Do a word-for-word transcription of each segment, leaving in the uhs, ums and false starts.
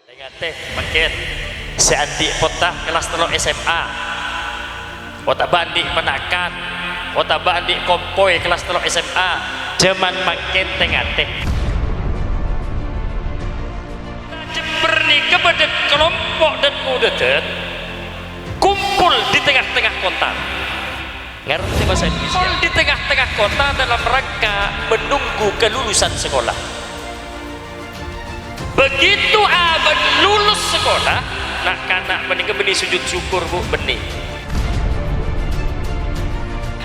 Tè-ngatè, mangkèn, sè andi' potta kellas tello' S M A, otabâ andi' ponakan, otabâ andi' kompoy kellas tello' S M A, jhâman mangkèn tè-ngatè. Jember nèka bâdâ kalompo' dân-modhâdhân kumpul di tengah-tengah kota. Ngartè bhâsa Indonesia? Kumpul di tengah-tengah kota dalam rangka menunggu kelulusan sekolah. Begitu abâ'na lulus sekolah, na'-kana' panèka bânnè sujud syukur, Bu, bânnè.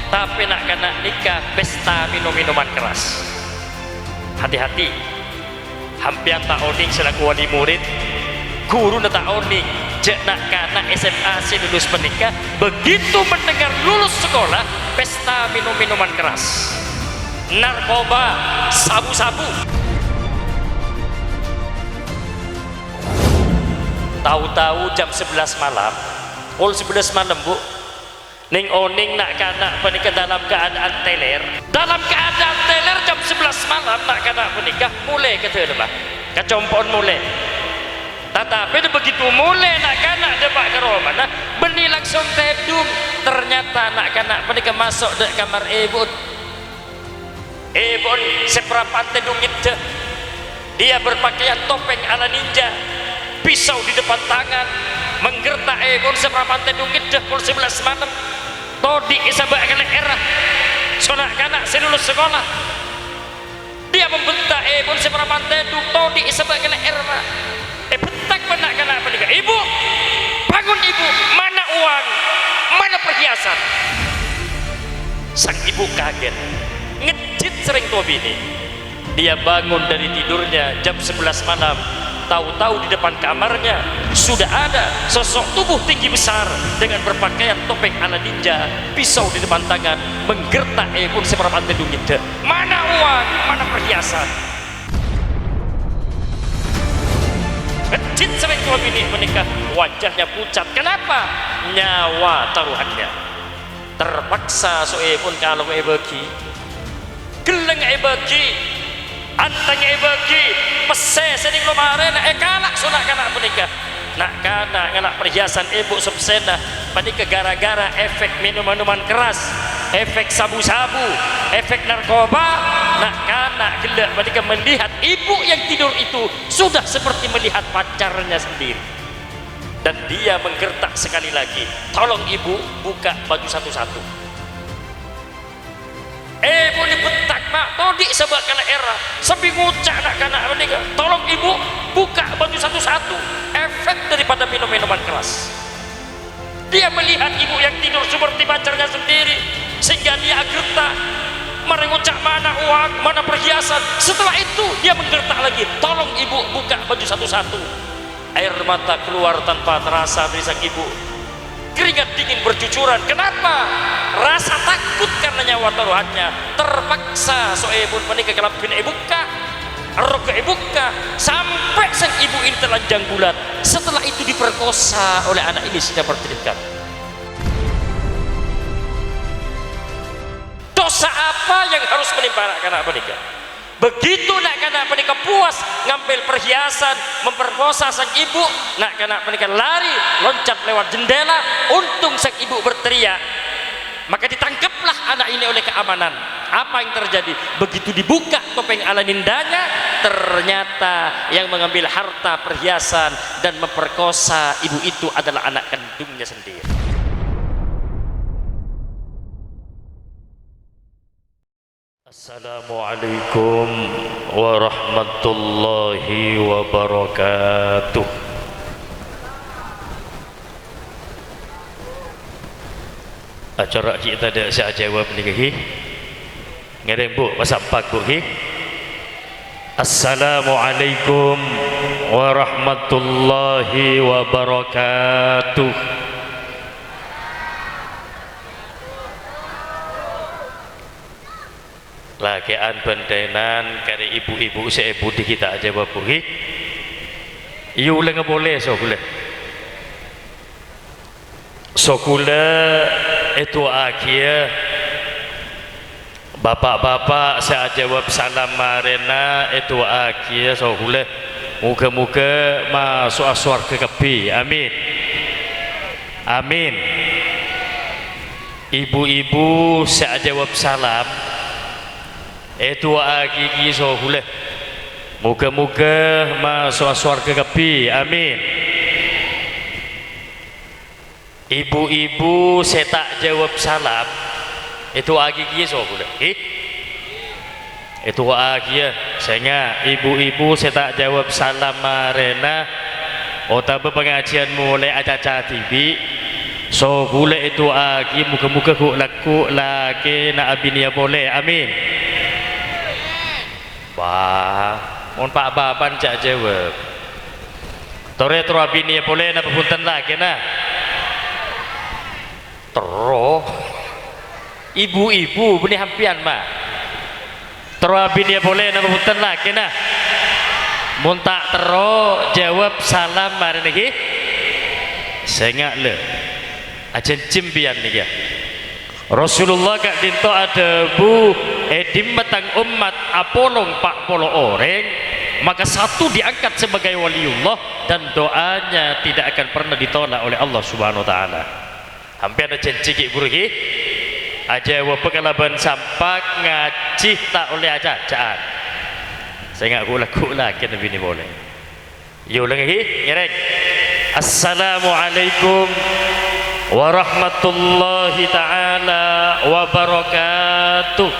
Tapè na'-kana' nèka pesta mènom-mènoman keras. Hati-hati. Sampèyan ta' onèng selaku wali murid, ghuruna ta' onèng jhâ' na'-kana' S M A sè lulus panèka begitu mendengar lulus sekolah, pesta mènom-mènoman keras, narkoba, sabu-sabu. Tau-tau jam sebelas malam, pokol sebelas malem, Bu, nèng-onèng na'-kana' panèka dalam keadaan teler. Dalam keadaan teler, jam sebelas malam na'-kana' panèka molè ka dâlemma, ka compo'na molè. Tatapè begitu molè na'-kana' dâpa' ka romana, bânnè langsung tèdung. Ternyata na'-kana' panèka maso' dâ' kamar èbuna. Èbuna sè parappa'na tèdung ngeddhâ. Dia berpakaian topeng ala ninja, pisau di depan tangan, menggertak èbuna sè parappa'na tèdung ngeddhâ pokol sebelas malem. Todi' èsabâ' ka lè'èrra. So na'-kana' sè lulus sekolah. Dia membentak èbuna sè parappa'na tèdung, todi' èsabâ' ka lè'èrra. Èbenttak bân na'-kana' panèka, "Ibu, bangun, Ibu! Mana uang? Mana perhiasan?" Sang ibu kaget. Ngejjit sareng towa binè'. Dia bangun dari tidurnya jam sebelas malam. Tahu-tahu di depan kamarnya sudah ada sosok tubuh tinggi besar dengan berpakaian topeng ala ninja, pisau di depan tangan, menggertak èbuna sè parappa'na tèdung ngeddhâ. "Mana uang? Mana perhiasan?" Ngejjit sareng towa binè' panèka, wajahnya pucat. Kenapa? Nyawa taruhannya. Terpaksa so èbuna kalongnga èbâgi. Ghellângnga èbâgi. Antèngnga èbâgi. Pèssè sè nèng lomarèna èkala' so na'-kana' panèka. Na'-kana' ngala' perhiasan èbuna sè pèssèna panèka gara-gara efek minum-minuman keras, efek sabu-sabu, efek narkoba. Na'-kana' ghellâ' panèka melihat ibu yang tidur itu sudah seperti melihat pacarnya sendiri. Dan dia menggertak sekali lagi, "Tolong, Ibu, buka baju satu-satu." Èbuna èbenttak, "Ma', todi' sabâ' ka lè'èrra," sambi ngoca' na'-kana' panèka, "Tolong, Ibu, buka baju satu-satu." Efek daripada minum-minuman keras. Dia melihat ibu yang tidur seperti pacarnya sendiri, sehingga dia agertak. Marè ngoca', "Mana uang, mana perhiasan?" Setelah itu, dia menggertak lagi, "Tolong, Ibu, buka baju satu-satu." Air mata keluar tanpa terasa dari sang ibu. Keringat dingin bercucuran. Kenapa? Rasa takut karena nyawa taruhannya. Terpaksa so èbuna panèka kalabbhina èbukka', arroga èbukka', sampai sang ibu ini telanjang bulat. Setelah itu diperkosa oleh anak ini secara bertingkat. Dosa apa yang harus menimpa anak-anak panèka? Begitu na'-kana' panèka puas ngambil perhiasan, memperkosa sang ibu, na'-kana' panèka lari loncat lewat jendela. Untung sang ibu berteriak, maka ditangkaplah anak ini oleh keamanan. Apa yang terjadi? Begitu dibuka topeng ala ninjanya, ternyata yang mengambil harta perhiasan dan memperkosa ibu itu adalah anak kandungnya sendiri. Assalamualaikum warahmatullahi wabarakatuh. Acara kita ada sè ajâwâb nèka, ghi. Ngèrèng, Bu, pasampak, Bu, ghi. Assalamualaikum warahmatullahi wabarakatuh. Lakè'an bhândhânan karè ibu-ibu sè è budi kita ajâwâb, Bu, ghi. Èolènga polè, so ghulâ. So ghulâ èdu'aaghiyâ. Bapa'-bapa' sè ajâwâb salam marèna èdu'aaghiyâ, so ghulâ. Moghâ-moghâ maso'a sowarghâ kabbhi. Amin. Amin. Ibu-ibu sè ajâwâb salam, èdu'aaghi kèya so ghulâ. Moghâ-moghâ maso'a sowarghâ kabbhi. Amin. Ibu-ibu sè ta' jâwâb salam, èdu'aaghi kèya so ghulâ, ghi? Èdu'aaghi, yâ. Sènga', ibu-ibu sè ta' jâwâb salam marèna otabâ pangajiân molaè acaca dhibi', so ghulâ èdu'aaghi moghâ-moghâ ghu'-lagghu' lakèna abinèya polè. Amin. Wah, mon pa'-bapa'na jâ' jâwâb. Torè terro abinèya polè napa bhunten lakèna? Terro. Ibu-ibu, bânnè sampèyan, Ma. Terro abinèya polè napa bhunten lakèna? Mon ta' terro, jâwâb salam marèna, ghi? Sènga', lè. Ajhânjhi sampèyan nèka. Rasulullah ka'dinto adhâbu, "È dimma tang ommat apolong pa' polo orèng, maka satu diangkat sebagai waliullah dan doanya tidak akan pernah ditolak oleh Allah Subhanahu wa Ta'ala." Sampèyan ajhânjhi ghi' bhuru ghi? Ajâwâbhâ kalabân sampak, ngajhi ta' ollè acaca'an. Sènga' ghu'-lagghu' lakèna binè polè. Èolangè, ngèrèng. Assalamualaikum warahmatullahi ta'ala wabarakatuh.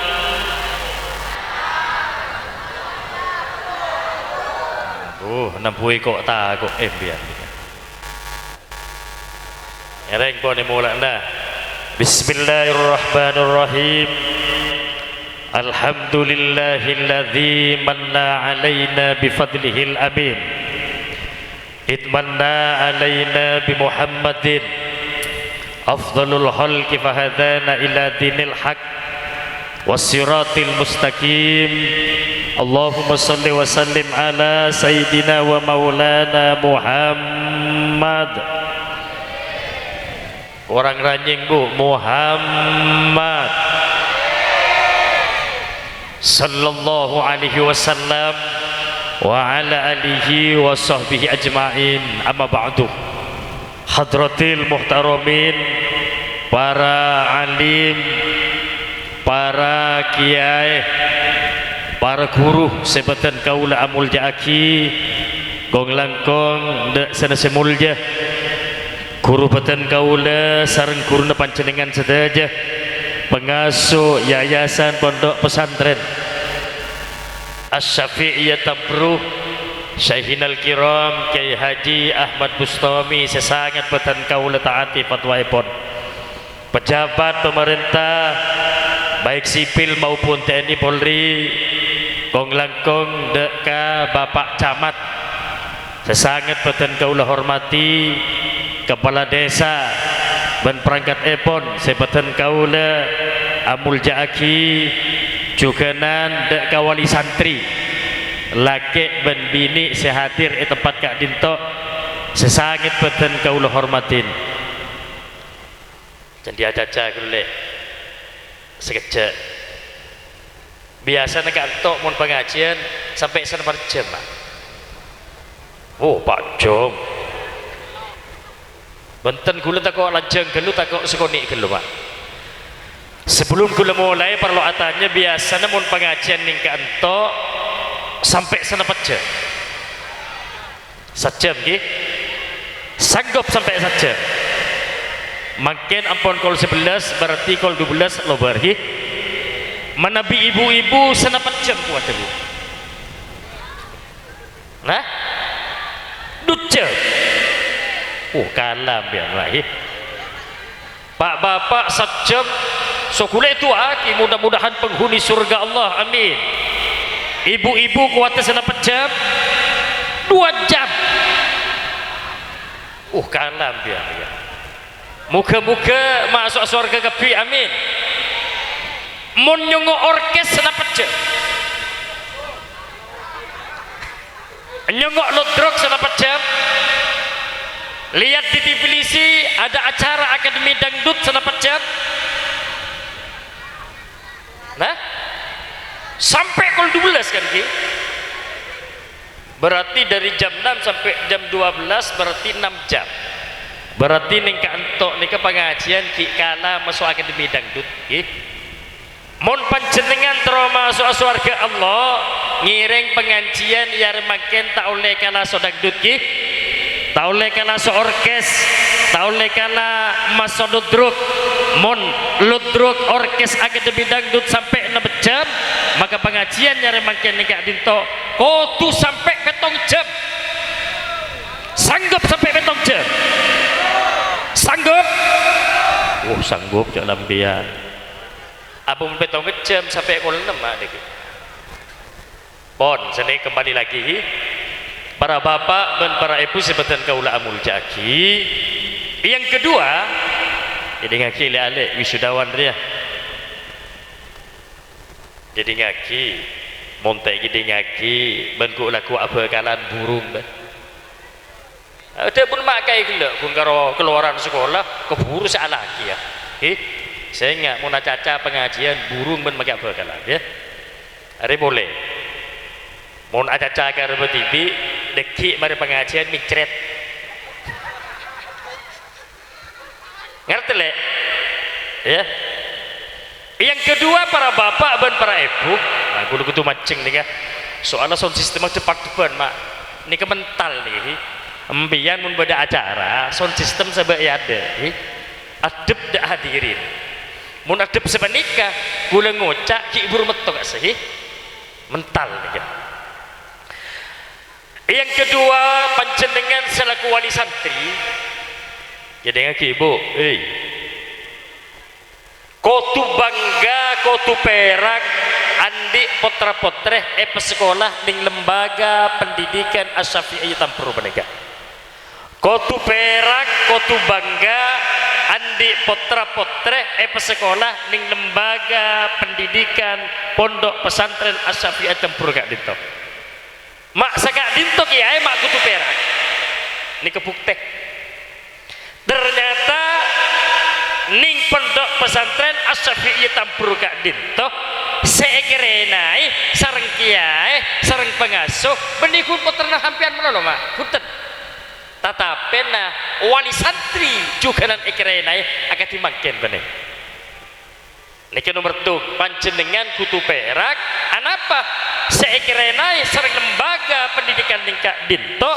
Oh, nambuwi ko' tako' empèyan. Ngèrèng pon è mola'na. Bismillahirrahmanirrahim. Alhamdulillahilladzi manna alaina bifadlihil amim. Id manna alaina bi Muhammadin afdhalul khalqi fahadana ila dinil haq was siratil mustaqim. Allahumma shalli wa sallim ala sayyidina wa maulana Muhammad. Korang ranyèng, Bu. Muhammad sallallahu alaihi wasallam wa ala alihi wa sahbihi ajma'in. Amma ba'du. Hadratil muhtaramin, para alim, para kiyaè, para ghuru sè bâdhân kaulâ amolja'aghi, kong-langkong dâ' sèna sè molja, ghuru bâdhân kaulâ sareng ghuruna panjhennengngan sadhâjâ, pangasuh Yayasan Pondok Pesantren Asy-Syafi'iyah Tambru, Syaikhinal Kiram Kyai Haji Ahmad Bustami sè sanget bâdhân kaulâ ta'ati fatwaèpon. Pejabat pamarènta, baik sipil maupun T N I Polri, kong-langkong dâ' ka Bapak Camat sè sanget bâdhân kaulâ hormadhi, kepala desa bân parangkatèpon sè bâdhân kaulâ amolja'aghi, jhughânan dâ' ka wali santri, lakè' bân binè' sè hadir è tempat ka'dinto sè sanget bâdhân kaulâ hormadhi. Jhân dhiyâ acaca ghâllu, Lè'. Sakejjhâ'. Biyasana ka'ento' mon pangajiyân sampè' sanapa jhâm, Ma'? Oh, pa' jhâm. Bhunten, ghulâ tako' lanjhâng ghâllu, tako' sakonè' ghâllu, Ma'. Sabellun ghulâ molaè, parlo atanya, biyasana mon pangajiyân nèng ka'ento' sampè' sanapa jhâm? Sajhâm, ghi? Sanggop sampè' sajhâm? Mangkèn ampon kol sabellâs, berarti kol dubellâs lobâr, ghi? Manabi ibu-ibu sanapa jhâm kowaddhâ, Bu? Nah? Dujjhâm? Oh, kalam ya, Pak, ghi? Pa'-bapa' sajhâm, so ghulâ èdu'aaghi, mudah-mudahan penghuni surga Allah, amin. Ibu-ibu kowaddhâ sanapa jhâm? Dua jam. Uh, kalam ya, ya. Moghâ-moghâ maso' sowarghâ kabbhi, amin. Mon nyongngo' orkes sanapa jhâm? Nyongngo' ludruk sanapa jhâm? Lihat di Tbilisi ada acara Akademi Dangdut sanapa jhâm? Nah? Sampè' kol dubellâs kan, ghi? Berarti dari jam enam sampai jam dua belas, berarti enam jam. Berarti nèng ka'ento' nèka pangajiân ghi' kala maso' akademi dangdut, ngghi. Mon panjhennengngan terro maso'a sowarga Allah, ngèrèng pangajiân è arè mangkèn ta' ollè kala so dangdut, ngghi. Ta' ollè kala so orkes, ta' ollè kala maso ludruk. Mon ludruk orkes akademi dangdut sampè' ennem jam, maka pangajiân è arè mangkèn nèng ka'dinto kodhu sampè' pèttong jam. Sanggup sampè' pèttong jam? Sanggup? Oh, sanggup, jhâ' lambiyân. Apa mon pèttong jam sampè' kol ennem, ma' nèka? Pon, sènè kembali lagi. Para bapa' bân para èbhu sè bâdhân kaulâ amoljâ'aghi. Yang kedua, èdingngaghi lè'-alè' wisudawan rèya. Èdingngaghi, mon ta' èdingngaghi, bân ghu'-lagghu' abhâkalan burung, bân. Adhâbuna ma' kaè ghellâ', ghun karo kalowaran sakola, kabhuru sè alakè, yâ. He, sènga' mon acaca pangajiân, burung bân ma' kaè abhâkalan, yâ. Arè polè. Mon acaca karè bâdibi', dâggi' marè pangajiân mècrèt. Ngartè, Lè'? Yâ. Yang kedua, para bapa' bân para èbhu, nah, kaulâ kodhu manjheng nèka. Soalnya sound system dâpa'-dâpa', Ma'. Nèka mental nèka, he. Empèyan mon bâdâ acara, sound system sabâ' è adâ', he. Addhep dâ' hadirin. Mon addhep sapanèka, kaulâ ngoca' ghi' bhuru metto ka'issa', he. Mental nèka. Yang kedua, panjhennengngan selaku wali santri, èdingngaghi, Bu, hei. Kodhu bângghâ, kodhu pèrak, andi' pottra-pottrè èpasakola nèng Lembaga Pendidikan Asy-Syafi'iyah Tamburu panèka. Kodhu pèrak, kodhu bângghâ, andi' pottra-pottrè èpasakola nèng Lembaga Pendidikan Pondok Pesantren Asy-Syafi'iyah Tamburu ka'dinto. Ma' saka'dinto kèyaè ma' kodhu pèrak. Nèka buktè. Ternyata nèng Pondok Pesantren Asy-Syafi'iyah Tamburu ka'dinto sè èkarènaè sareng kèyaè, sareng pangasuh, bânnè ghun pottrana sampèyan malolo, Ma'. Bhunten. Tatapèna wali santri jhughânan èkarènaè akadhi mangkèn bânnè. Nèka nomer tello', panjhennengngan kodhu pèrak. Anapa? Sè èkarènaè sareng lembaga pendidikan nèng ka'dinto,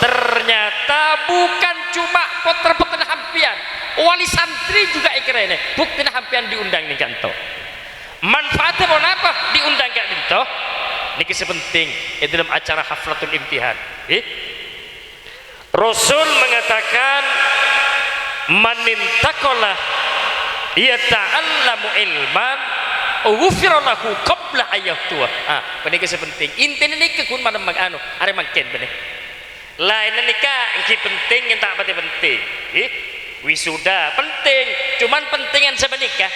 ternyata bukan cuma pottra-pottrana sampèyan, wali santri juga èkarènaè. Buktèna sampèyan diundang nèng ka'dinto. Manfaatnya ponapa diundang ka'dinto? Nèka sè penting è dalam acara haflatul imtihan. Eh? Rasul mengatakan, "Man intaqala yata'allamu ilman, ghufira lahu qabla an yaghduwa." Ah, panèka sè penting. Intina nèka ghun malem mang-, anu, arè mangkèn bânnè. Laènna nèka èngghi penting, ta' patè penting. Ngghi. Wisuda penting, cuman pentingan sapanèka.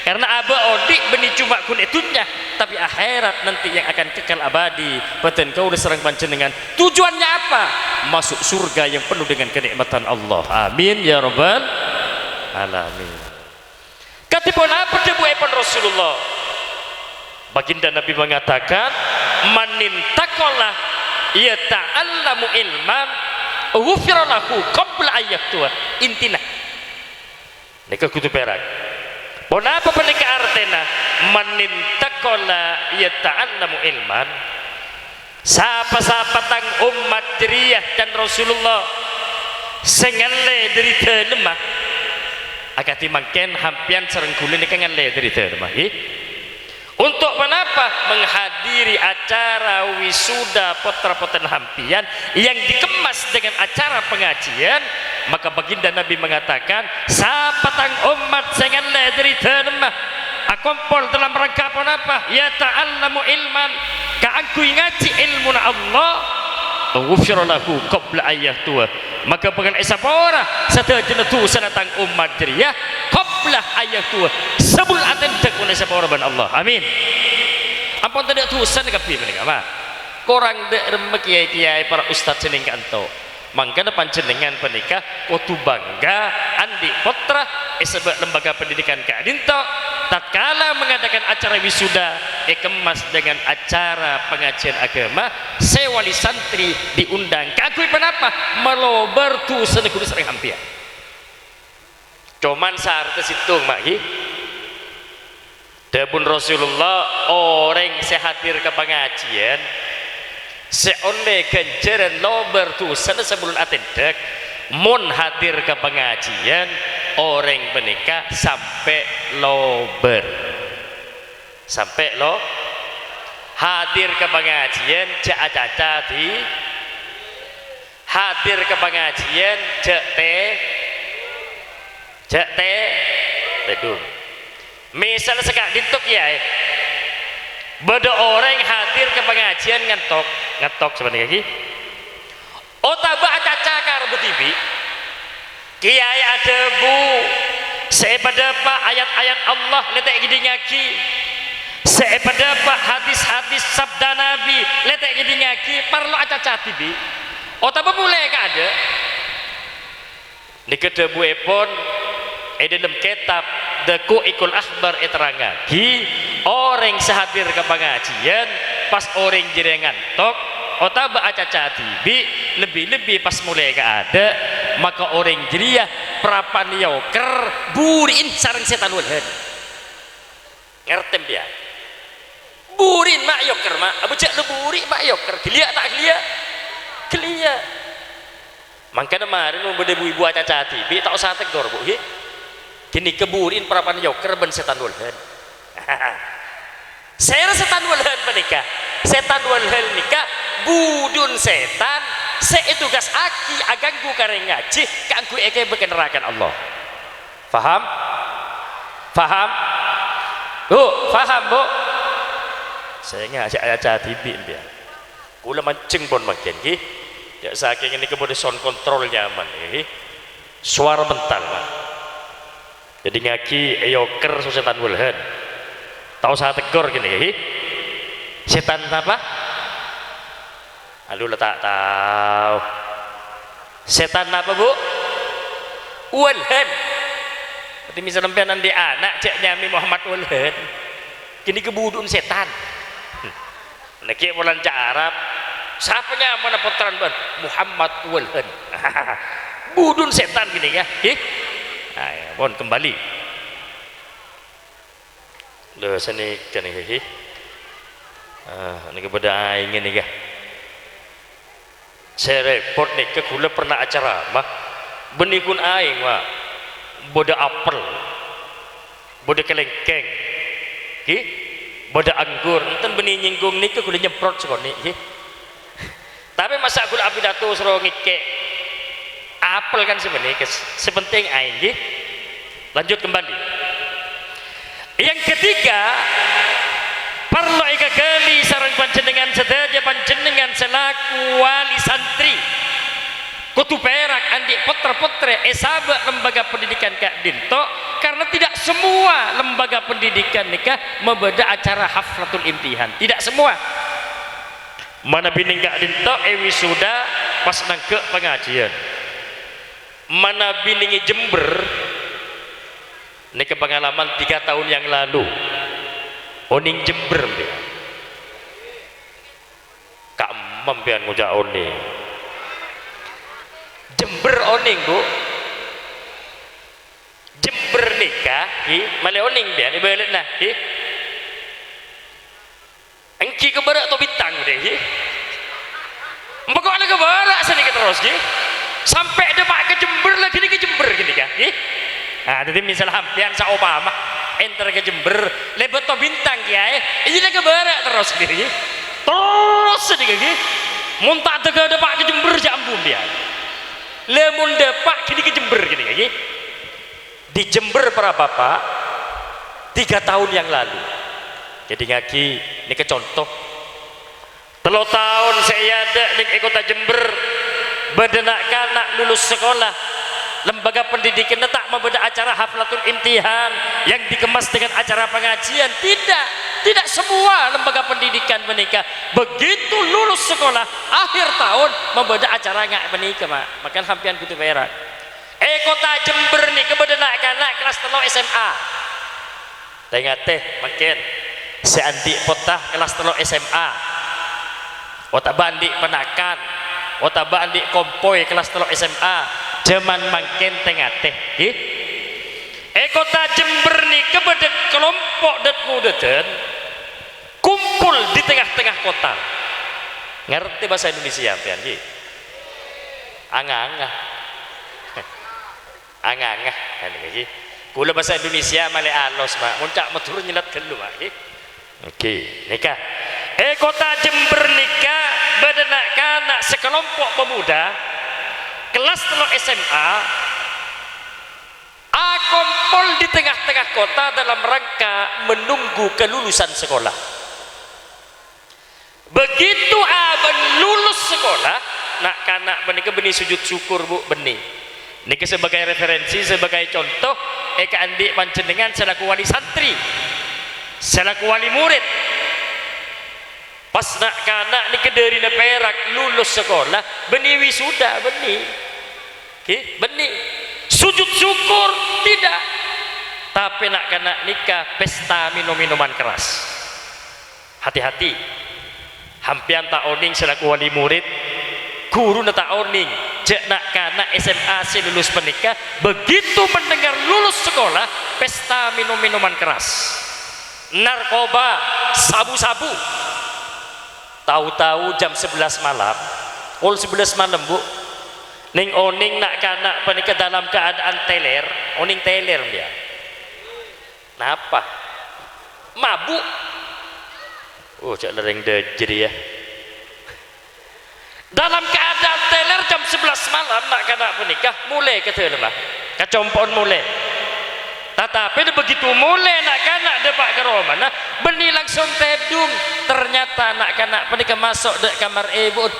Karena abâ' odi' bânnè cuma ghun è dhunnya, tapi akhèrat nanti yang akan kekal abadi. Bhâdhân kaulâ sareng panjhennengngan. Tujuannya apa? Masuk surga yang penuh dengan kenikmatan Allah. Amin ya rabbal alamin. Kadhi ponapa dhâbuèpon Rasulullah? Baginda Nabi mengatakan, "Man intaqala yata'allamu ilman, ghufira lahu qabla an yaghduwa." Intina. Nèka kodhu pèrak. Ponapa panèka artèna, "Man intaqala yata'allamu ilman"? Sapa-sapa tang ommat jârèya, can Rasulullah, sè ngallè dâri dhâlemma, akadhi mangkèn sampèyan sareng ghulâ nèka ngallè dâri dhâlemma, ngghi? Untuk menapa? Menghadiri acara wisuda pottra-pottrana sampèyan yang dikemas dengan acara pengajian, maka baginda Nabi mengatakan, "Sapa tang ommat sè ngallè dâri dhâlemma, akompol dalam rangka ponapa? Yata'allamu ilman, kaangghuy ngajhi èlmona Allah, ghufira lahu qabla an yaghduwa." Maka bhâkal èsapora sadhâjâna dhusana tang ommat jârèya qabla an yaghduwa, sabellunna atèndhâk mon èsapora bân Allah. Amin. Ampon tadâ' dhusana kabbhi panèka, Pak. Korang dâ' remma kèyaè-kèyaè para ustad sè nèng ka'dinto. Mangkana panjhennengngan panèka kodhu bângga andi' pottra èsabâ' lembaga pendidikan ka'dinto, tatkala mengadakan acara wisuda, èkemmas dengan acara pengajian agama, sè wali santri diundang. Kaangghuy ponapa? Malobâr dhusana ghuru sareng sampèyan. Coman saratna sèttong, Ma', ghi. Dhâbuna Rasulullah, orèng sè hadir ka pangajiân, sè ollè ghânjhârân lobâr dhusana sabellunna atèndhâk, mon hadir ka pangajiân, orèng panèka sampè' lobâr. Sampè' lo-, hadir ka pangajiân, jhâ' acaca dhi-, hadir ka pangajiân, jhâ' tè-, jhâ' tè-, tèdung. Misal sè ka'dinto kèyaè, bâdâ orèng hadir ka pangajiân ngantok, ngantok sapanèka ghi. Otabâ acaca karep dhibi'. Kèyaè adhâbu, sè èpadâpa' ayat-ayat Allah la ta' èkèdingngaghi. Sè èpadâpa' hadis-hadis sabda Nabi la ta' èkèdingngaghi, parlo acaca dhibi'. Otabâ molè kaadâ'. Nèka dhâbuèpon è dhâlem kètab Daqaiqul Akhbar èterrangngaghi, orèng sè hadir ka pangajiân, pas orèng jârèya ngantok, otabâ acaca dhibi', lebbi-lebbi pas molè kaadâ', maka orèng jârèya parappa'na èokèr, buri'in sareng sètan wâlhân. Ngartè, sampèyan? Buri'in, Ma', èokèr, Ma'. Abâ' jhâ' lo buri', Ma', èokèr. Ghâliyâ' ta' ghâliyâ'? Ghâliyâ'. Mangkana marèna mon bâdâ bu-ibu acaca dhibi', ta' osa teggor, Bu, ghi. Ghânèka buri'in parappa'na èokèr bân sètan wâlhân. Sèra sètan wâlhân panèka? Sètan wâlhân nèka budun sètan sè ètugasaghi aghânggu ka rèng ngajhi kaangghuy èkèbâ ka naraka Allah. Paham? Paham? Bu, paham, Bu? Sènga' sè acaca dhibi', sampèyan. Kaulâ manjheng pon mangkèn, ghi. Jhâ' sakèng ghânèka bâdâ sound control nyaman, ghi. Sowara mental, Pak. Jadi ngaghi èokèr so sètan wâlhân. Ta' osa teggor ghânèka, ghi. Sètan napa? Alu la ta' tao. Sètan napa, Bu? Wâlhân. Berarti misal sampèyan andi' ana' jhâ' nyamaè Muhammad Wâlhân. Ghânèka budun sètan. Nèkè polana ca' Arab. Sapa nyamana pottrana bâ'na? Muhammad Wâlhân. Budun sètan ghânèka, ghi. Ayo, pon kembali. Lho, sanèka nèka, ghi. Ah, nèka bâdâ aèngnga nèka. Sè rèpot nèka kaulâ pernah acaramah, bânnè ghun aèng, Pak. Bâdâ apel, bâdâ kalèngkèng, ghi, bâdâ anggur. Enten bânnè nyèngghung nèka kaulâ nyemprot sakonè', ghi. Tapè masa' kaulâ apidato soro ngèkè' apel kan sè bânnè, sè pentèng aèng, ghi. Lanjut kembali. Yang ketiga, parlo èkaghâli sareng panjhennengngan sadhâjâ, panjhennengngan selaku wali santri kodhu pèrak andi' pottra-pottrè èsabâ' lembaga pendidikan ka'dinto, karena tidak semua lembaga pendidikan nèka mabâdâ acara haflatul imtihan. Tidak semua. Manabi nèng ka'dinto è wisuda pas nangghâ' pangajiân. Manabi nèng è Jember, nèka pengalaman tiga tahun yang lalu. Onèng Jember, sampèyan? Ka'emma sampèyan ngoca' onèng. Jember onèng, Bu. Jember nèka, ghi, malè onèng sampèyan, èbâlâna, ghi. Èngghi ka bârâ' to bintang, dhi. Engko' la ka bârâ' sanèka terros, ghi. Sampè' dâpa' ka Jember, la ghânèka Jember ghânèka, ghi. Nah, dhâddhi misal sampèyan saopama èntar ka Jember, lèbât to bintang, kèyaè, iyâ la ka bârâ' terros, ghi. Terros sanèka, ghi. Mon ta' dâgghâ dâpa' ka Jember, jhâ' ambu sampèyan. La mon dâpa' ghânèka Jember ghânèka, ghi. Di Jember, para bapak, tiga tahun yang lalu. Jadi ngaghi nèka conto. Tello taon sè èadâ' nèng è kottha Jember, bâdâ na'-kana' lulus sekolah. Lembaga pendidikanna ta' mabâdâ acara haflatul imtihan yang dikemas dengan acara pengajian. Tidak. Tidak semua lembaga pendidikan panèka begitu lulus sekolah, akhir taon mabâdâ acara nga' panèka, Ma'. Maka sampèyan kodhu pèra'. È kottha Jember nèka bâdâ na'-kana' kellas tello S M A. Tè-ngatè, mangkèn, sè andi' potta kellas tello' S M A, otabâ andi' ponakan, otabâ andi' kompoy kellas tello' S M A, jhâman mangkèn tè-ngatè, ghi. È kottha Jember nèka bâdâ kalompo' dâd-ngodâdhân, kumpul di tengah-tengah kota. Ngartè bhâsa Indonesia sampèyan, ghi? Anga-anga. Anga-anga, kan, ghi. Kaulâ bhâsa Indonesia malè alos, Ma'. Mon ca' Madhurâ nyèlèt ghâllu, Ma', ghi. Oke, nèka. È kottha Jember nèka bâdâ na'-kana' sakalompo' pemuda, kellas tello' S M A, akompol di tengah-tengah kota dalam rangka menunggu kelulusan sekolah. Begitu abâ'na lulus sekolah, na'-kana' panèka bânnè sujud syukur, Bu, bânnè. Nèka sebagai referensi, sebagai conto, èkaandi' panjhennengngan selaku wali santri, selaku wali murid. Pas na'-kana' nèka dârina Perak lulus sekolah, bânnè wisuda, bânnè. Ghi, bânnè. Sujud syukur, tidak. Tapè na'-kana' nèka pesta mino-minoman keras. Hati-hati. Sampèyan ta' onèng selaku wali murid, ghuruna ta' onèng, jhâ' na'-kana' S M A sè lulus panèka, begitu mendengar lulus sekolah, pesta mino-minoman keras. Narkoba, sabu-sabu. Tau-tau jam sebelas malam, pokol sebelas malem, Bu, nèng-onèng na'-kana' panèka dalam keadaan teler, onèng teler, ya. Napa? Mabuk. Oh, jhâ' lerrèng dâjâ rèya. Dalam keadaan teler jam sebelas malam, na'-kana' panèka molè ka dâlemma. Kacompo'na molè. Tatapè begitu molè na'-kana' dâpa' ka romana, bânnè langsung tèdung. Ternyata na'-kana' panèka maso' dâ' kamar èbuna.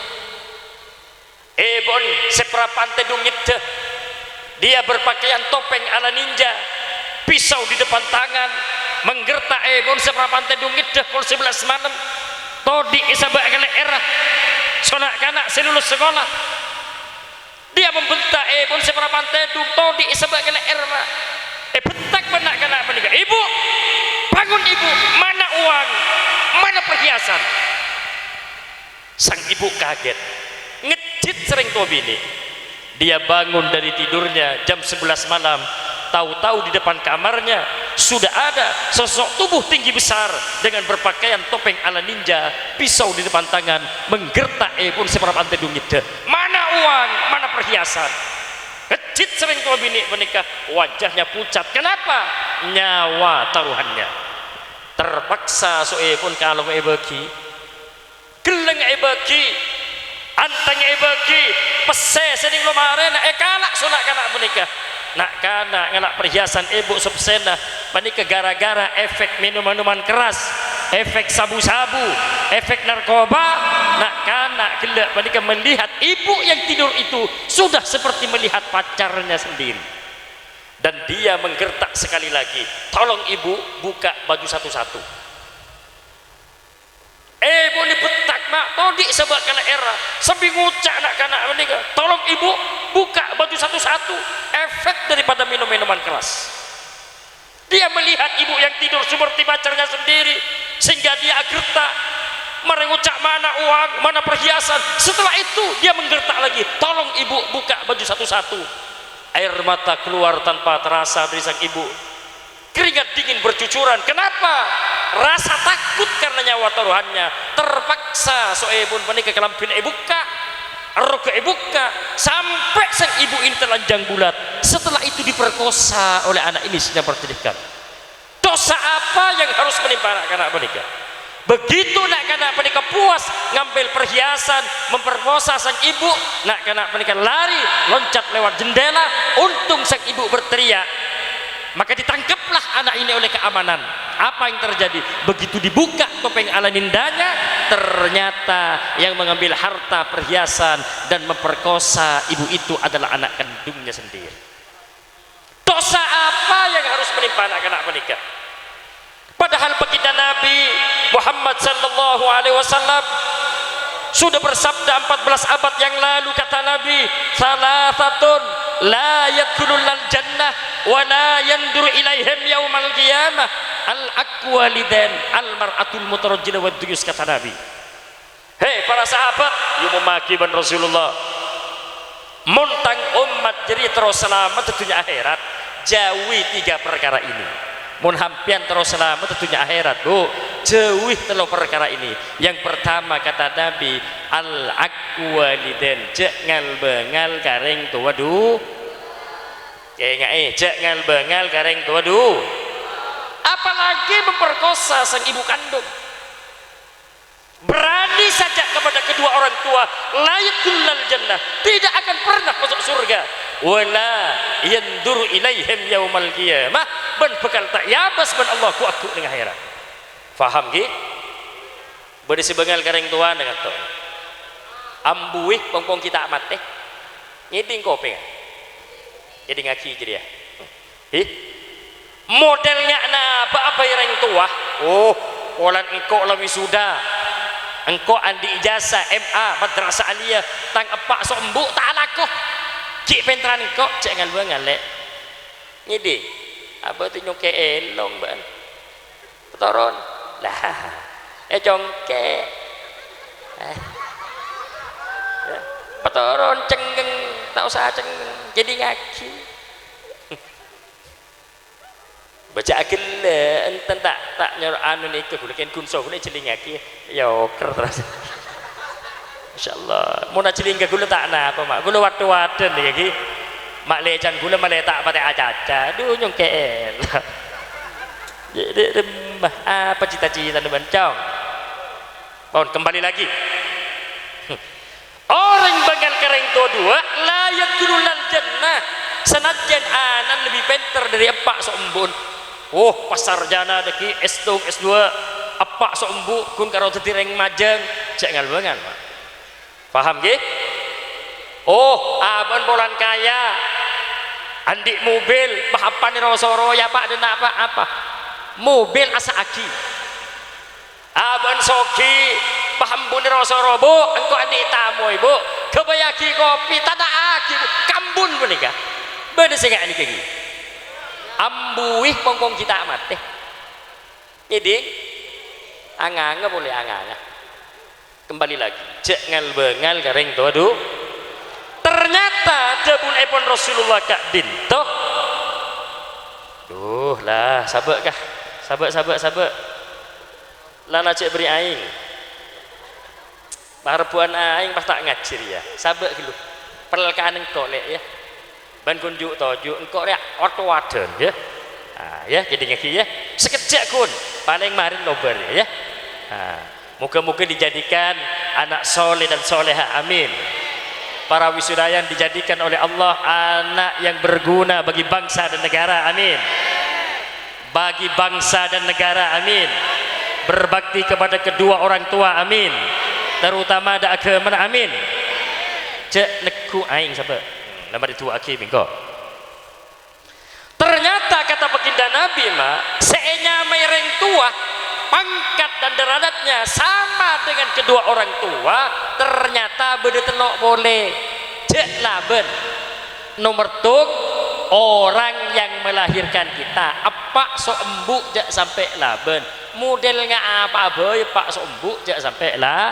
Èbuna sè parappa'na tèdung ngeddhâ. Dia berpakaian topeng ala ninja, pisau di depan tangan, menggertak èbuna sè parappa'na tèdung ngeddhâ pokol sebelas malem. Todi' èsabâ' ka lè'èrra, so na'-kana' sè lulus sekolah. Dia membentak èbuna sè parappa'na tèdung, todi' èsabâ' ka lè'èrra. Èbenttak bân na'-kana' panèka, "Ibu, bangun, Ibu! Mana uang? Mana perhiasan?" Sang ibu kaget, ngejjit sareng towa binè'. Dia bangun dari tidurnya jam sebelas malam, tahu-tahu di depan kamarnya sudah ada sosok tubuh tinggi besar dengan berpakaian topeng ala ninja, pisau di depan tangan, menggertak èbuna sè parappa'na tèdung ngeddhâ. "Mana uang? Mana perhiasan?" Ngejjit sareng towa binè' panèka, wajahnya pucat. Kenapa? Nyawa taruhannya. Terpaksa so èbuna kalongnga èbâgi. Ghellâng èbâgi, antèng èbâgi, pèssè sè nèng lomarèna èkala' so na'-kana' panèka. Na'-kana' ngala' perhiasan èbu so pèssèna panèka gara-gara efek minum-minuman keras, efek sabu-sabu, efek narkoba. Na'-kana' ghellâ' panèka melihat ibu yang tidur itu sudah seperti melihat pacarnya sendiri. Dan dia menggertak sekali lagi, "Tolong, Ibu, buka baju satu-satu." Èbuna èbenttak, Ma', todi' sabâ' ka lè'èrra, sambi ngoca' na'-kana' panèka, "Tolong, Ibu, buka baju satu-satu." Efek daripada minum-minuman keras. Dia melihat ibu yang tidur seperti pacarnya sendiri, sehingga dia agerta', marè ngoca', "Mana uang, mana perhiasan?" Setelah itu, dia menggertak lagi, "Tolong, Ibu, buka baju satu-satu." Air mata keluar tanpa terasa dari sang ibu. Keringat dingin bercucuran. Kenapa? Rasa takut karena nyawa taruhannya. Terpaksa so èbuna panèka kalambhina èbukka', arroga èbukka', sampè' sang ibu ini telanjang bulat. Setelah itu diperkosa oleh anak ini sedang bertedingkan. Dosa apa yang harus menimpa na'-kana' panèka? Begitu na'-kana' panèka puas ngambil perhiasan, memperkosa sang ibu, na'-kana' panèka lari, loncat lewat jendela, untung sang ibu berteriak. Maka ditangkaplah anak ini oleh keamanan. Apa yang terjadi? Begitu dibuka topeng ala nindanya, ternyata yang mengambil harta perhiasan dan memperkosa ibu itu adalah anak kandungnya sendiri. Dosa apa yang harus menimpa na'-kana' panèka? Padahal baginda Nabi Muhammad sallallahu alaihi wasallam Sudah bersabda empat belas abad yang lalu, kata Nabi, "Salasatun la yadkhulunal jannah wa la yanzuru ilaihim yaumal qiyamah, al-aqwalidan, al-mar'atul mutarajjilah wad duyus," kata Nabi. He, para sahabat, yâ, mon maghi bân Rasulullah. Mon tang ommat jârèya terro salamet è dhunnya akhèrat, jauhi tiga perkara ini. Mon sampèyan terro salamet è dhunnya akhèrat, Bu, jauhi tello perkara ini. Yang pertama, kata Nabi, "Al-aqwalidan," jhâ' ngal-bângal ka rèng towa du-, kaènga'è, jhâ' ngal-bângal ka rèng towa du-, apalagi memperkosa sang ibu kandung. Berani saja kepada kedua orang tua, "La yadkhulunal jannah," tidak akan pernah masuk surga. "Wa la yanzuru ilaihim yaumal qiyamah," bân bhâkal ta' èabâs bân Allah ghu-, aghu' neng akhèrat. Paham, ghi? Bâdâ sè bângal ka rèng towana kanto. Ambuwi, pong-pong ghi' ta' matè. Ngèdhing kopèngnga. Ngèdhingngaghi jârèya. Hi? Model nya'na bâ'-abâ' rèng towa. Oh, polana engko' la wisuda. Engko' andi' ijazah M A, madrasah aliyah. Tang eppa' so embu' ta' alako. Ghi' pènterran engko', jhâ' ngal-bângal, Lè'. Ngèdhing. Abâ' tè nyongkè' èlong, bân. Patoron. Lah, ècongkè'. Eh. Patoron cengngeng, ta' osa cengngeng. Ngèdhingngaghi. Bâjâ aghellâ', enten ta', ta' nyoro anu nèka, ghulâ kèng ghun-soghun èjhâlingngaghi. Yâ, oker terros. Masyaallah. Mon ajhâling ka ghulâ ta' napa, Ma'. Ghulâ wad-wadân nèka, ghi. Ma' lècan ghulâ malè ta' patè acaca. Dhu, nyongkè' èlong. Jâ' dâ' remma. Apa cita-citana, bân, Cong? Pon, kembali lagi. Orèng bângal ka rèng towa duwâ', la yadkhulunal jannah. Sanajjân ana'na lebbi pènter dâri eppa' so embu'na. Oh, pas sarjana dâgghi', S dua, S dua, eppa' so embu', ghun karo dhâddhi rèng majâng. Jhâ' ngal-bângal, Ma'. Paham, ghi? Oh, abâ'na polana kaya. Andi' mobil, bâh, apa nèro soro, yâ, Pa', dâ' enna', Pa', apa? Mobil asa'aghi. Abâ'na soghi, bâh, embu' nèro soro, Bu, engko' andi' tamoy, Bu. Ghâbâyyâghi kopi, tana'aghi, Bu. Ka embu'na panèka. Bâdâ sè nga' nèka, ghi. Ambuwi, pong-pong ghi' ta' matè. Ngèdhing? Anganga polè, anganga. Kembali lagi, jhâ' ngal-bângal ka rèng towa dhu-. Ternyata dhâbuna èpon Rasulullah ka'dinto. Duh, la, sabâ', Ka. Sabâ', sabâ', sabâ'. La, la, jhâ' bâri' aèng. Parebbhuwân aèng pas ta' ngajhi rèya. Sabâ' ghâllu. Pèlkana engko', Lè', yâ. Bân ghun ju'-toju', engko' rèya wad-wadân, yâ. Ah, yâ, ngèdhingngaghi, yâ. Sakejjhâ' ghun, palèng marèna lobâr, yâ. Ah, moga-moga dijadikan anak soleh dan soleha, amin. Para wisudayan dijadikan oleh Allah anak yang berguna bagi bangsa dan negara, amin. Bagi bangsa dan negara, amin. Berbakti kepada kedua orang tua, amin. Terutama dâ' aghâmana, amin. Jhâ' neggu' aèng sabâ'. Lamar èdu'aaghi bi' engko'. Ternyata, kata baginda Nabi, Ma', sè ènyamaè rèng towa, pangkat dan derajatnya sama dengan kedua orang tua, ternyata bâdâ tello' polè. Jhâ' labân. Nomer tok, orang yang melahirkan kita, eppa' so embu' jhâ' sampè' labân. Model nga' apa'a bhâi eppa' so embu' jhâ' sampè' la-.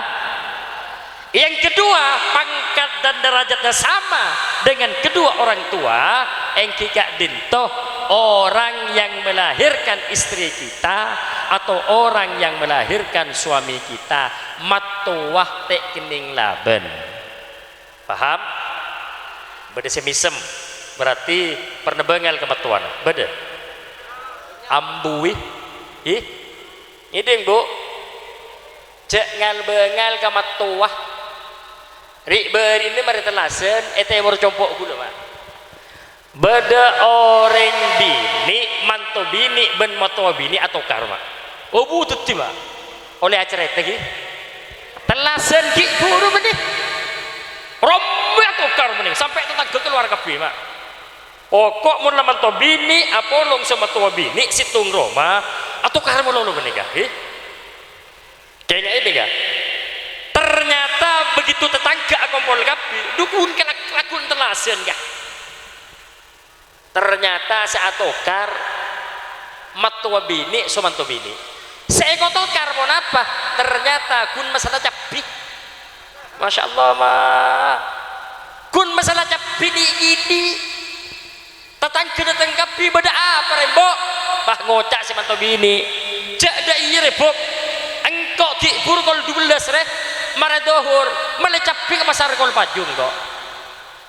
Yang kedua, pangkat dan derajatnya sama dengan kedua orang tua, èngghi ka'dinto, orang yang melahirkan istri kita atau orang yang melahirkan suami kita, mattowa ta' kennèng labân. Paham? Bâdâ sè mèsem, berarti pernah bângal ka mattowana. Bâdâ? Ambuwi. Hi? Ngèdhing, Bu? Jhâ' ngal-bângal ka mattowa. Ri'-bâri'na marè tellasân, è tèmor compo' ghulâ, Ma'. Bâdâ orèng binè', manto binè' bân mattowa binè' atokar, Ma'. Obu dhâddhi, Ma'. Ollè acarèta, ghi. Tellasân ghi' buru bânnè. Rombâ atokar bânnè, sampè' tatangghâ kalowar kabbhi, Ma'. Poko' mon la manto binè', apolong sè mattowa binè', sèttong roma, atokar malolo bânnè, ghi. Kaènga'è, ghi. Ter-, Ternyata begitu tetangga akompol kabbhi, dhu ghun kalak-, lagghu' tellasan, ka. Ternyata sè atokar mattowa binè', so manto binè'. Sè èkotokar ponapa? Ternyata ghun masalah cabbhi. Masya Allah, Ma'. Ghun masalah cabbhi nè'-kènè'. Tatangghâ dâteng kabbhi, "Bâdâ apa, rè, Embu'?" Pas ngoca' sè manto binè', "Jhâ' dâ' iyâ, rè, Bu'. Engko' ghi' bhuru kol dubellâs, rè. Marè dhuhur, mellè cabbhi ka pasar kol paju engko'.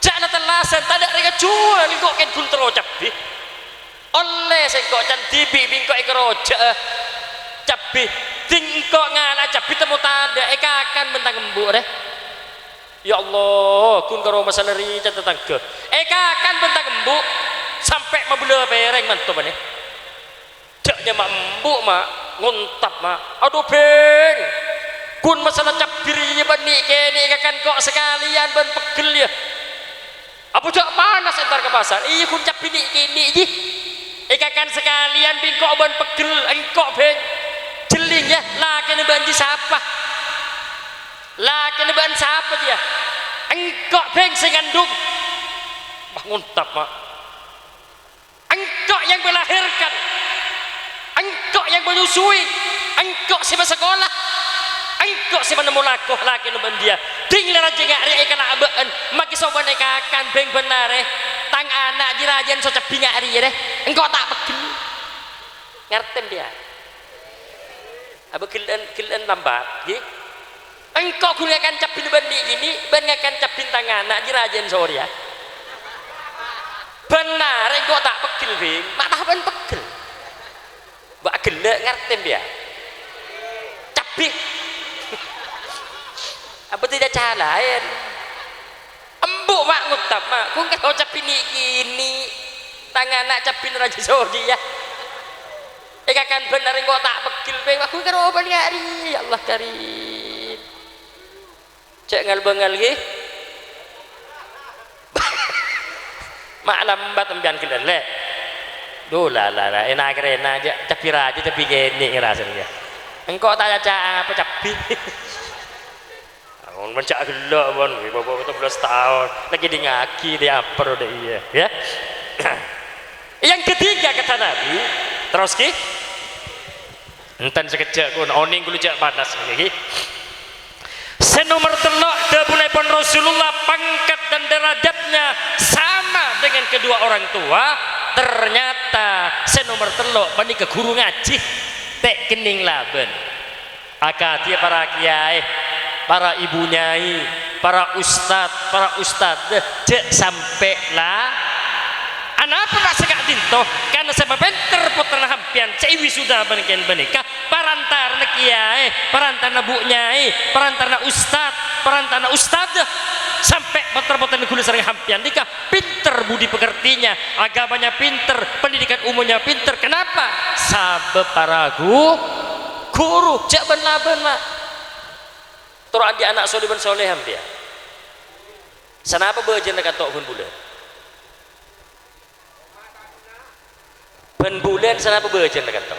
Jhâ' la tellasan, tadâ' rè kajhuwâl, engko' kèng ghun terro cabbhi. Ollè sèngko' can dhibi' bi' engko' èkarojâ'â cabbhi. Dhing engko' ngala'a cabbhi temmo tadâ', èkakan bân tang embu', rè." Ya Allah, ghun karo masalah rèya, tatangghâ. Èkakan bân tang embu', sampè' mabellâ pèrèng manto bânnè. Jhâ' nyama embu', Ma', ngontap, Ma'. "Adhu, Bhing. Ghun masalah cabbhi rèya bânnè kènè' èkakan ko' sakalèyan bân pegghel, yâ. Apa jhâ' panas entar ka pasar?" "Iyâ, ghun cabbhi nè'-kènè', jhi. Èkakan sakalèyan bi' engko' bân pegghel, engko', Bhing. Jhelling, yâ, lakèna bâ'na jhi sapa?" "Lakèna bâ'na sapa, jiyâ?" "Engko', Bhing, sè ngandung." Wah, ngontap, Ma'. "Engko' yang melahirkan. Engko' yang menyusui. Engko' sè masakola. Engko' sè manemmo lako lakèna bâ'na jiyâ. Dhing la rajâ nga' rèya èkala' bâ'na. Makè sobâna èkakan, Bhing, bân arè. Tang ana' jhi rajâna so cabbhi nga' rèya, rè. Engko' ta' pegghel." Ngartè, yâ? Apa ghellâ'-ghellâ' lambat, ghi? Engko' ghun ngakan cabbhina bânnè kènè', bân ngakan cabbhina tang ana' jhi rajâna so rèya. Bân arè engko' ta' pegghel, Bhing. Ma' ta' bân pegghel. Bâ' ghellâ' ngartè, yâ? Cabbhi. Apa tidak calaèn? Embu', Ma', ngontap, Ma'. Ghun karo cabbhi nè'-kènè'. Tang ana' cabbhina rajâ so jiyâ. Èkakan bân arè engko' ta' pegghel, Bhing. Wah, ghun karo bân nga' rèya. Ya Allah Karim. Jhâ' ngal-bângal, ghi. Ma' lambat sampèyan ghellâ', Lè'. Dhu, la, la, la, èna'-kèrèna jhâ' cabbhi rajâ, cabbhi kènè' ngarasana, yâ. Engko' ta' caca apa cabbhi. Mon jhâ' ghellâ', mon, bâbâ pitung belas taon, la kèdingngaghi dâ' apa ro dâ' iyâ, yâ. Yang ketiga, kata Nabi, terros, ghi. Enten sakejjhâ', ghun, onèng ghulâ jhâ' panas, ghi. Sè nomer tello', dhâbuna pon Rasulullah, pangkat dan derajatnya sama dengan kedua orang tua. Ternyata sè nomer tello' panèka ghuru ngajhi, ta' kennèng labân. Akadhi para kèyaè, para ibu nyai, para ustad, para ustadzah, jhâ' sampè' la. Anapa, Pa', sè ka'dinto? Karna sè mapènter pottrana sampèyan, sè èwisuda bân kèn panèka, parantarana kèyaè, parantarana bu nyai, parantarana ustad, parantarana ustadzah, sampè' pottra-pottrana ghulâ sareng sampèyan nèka pinter budi pekertinya, agamanya pinter, pendidikan umumnya pinter. Kenapa? Sabâb para gu-, ghuru. Jhâ' bân-labân, Ma'. Toro' andi' ana' solè bân solèha, sampèyan. Sanapa bâjâna kanto bân bulân? Bân bulân sanapa bâjâna kanto?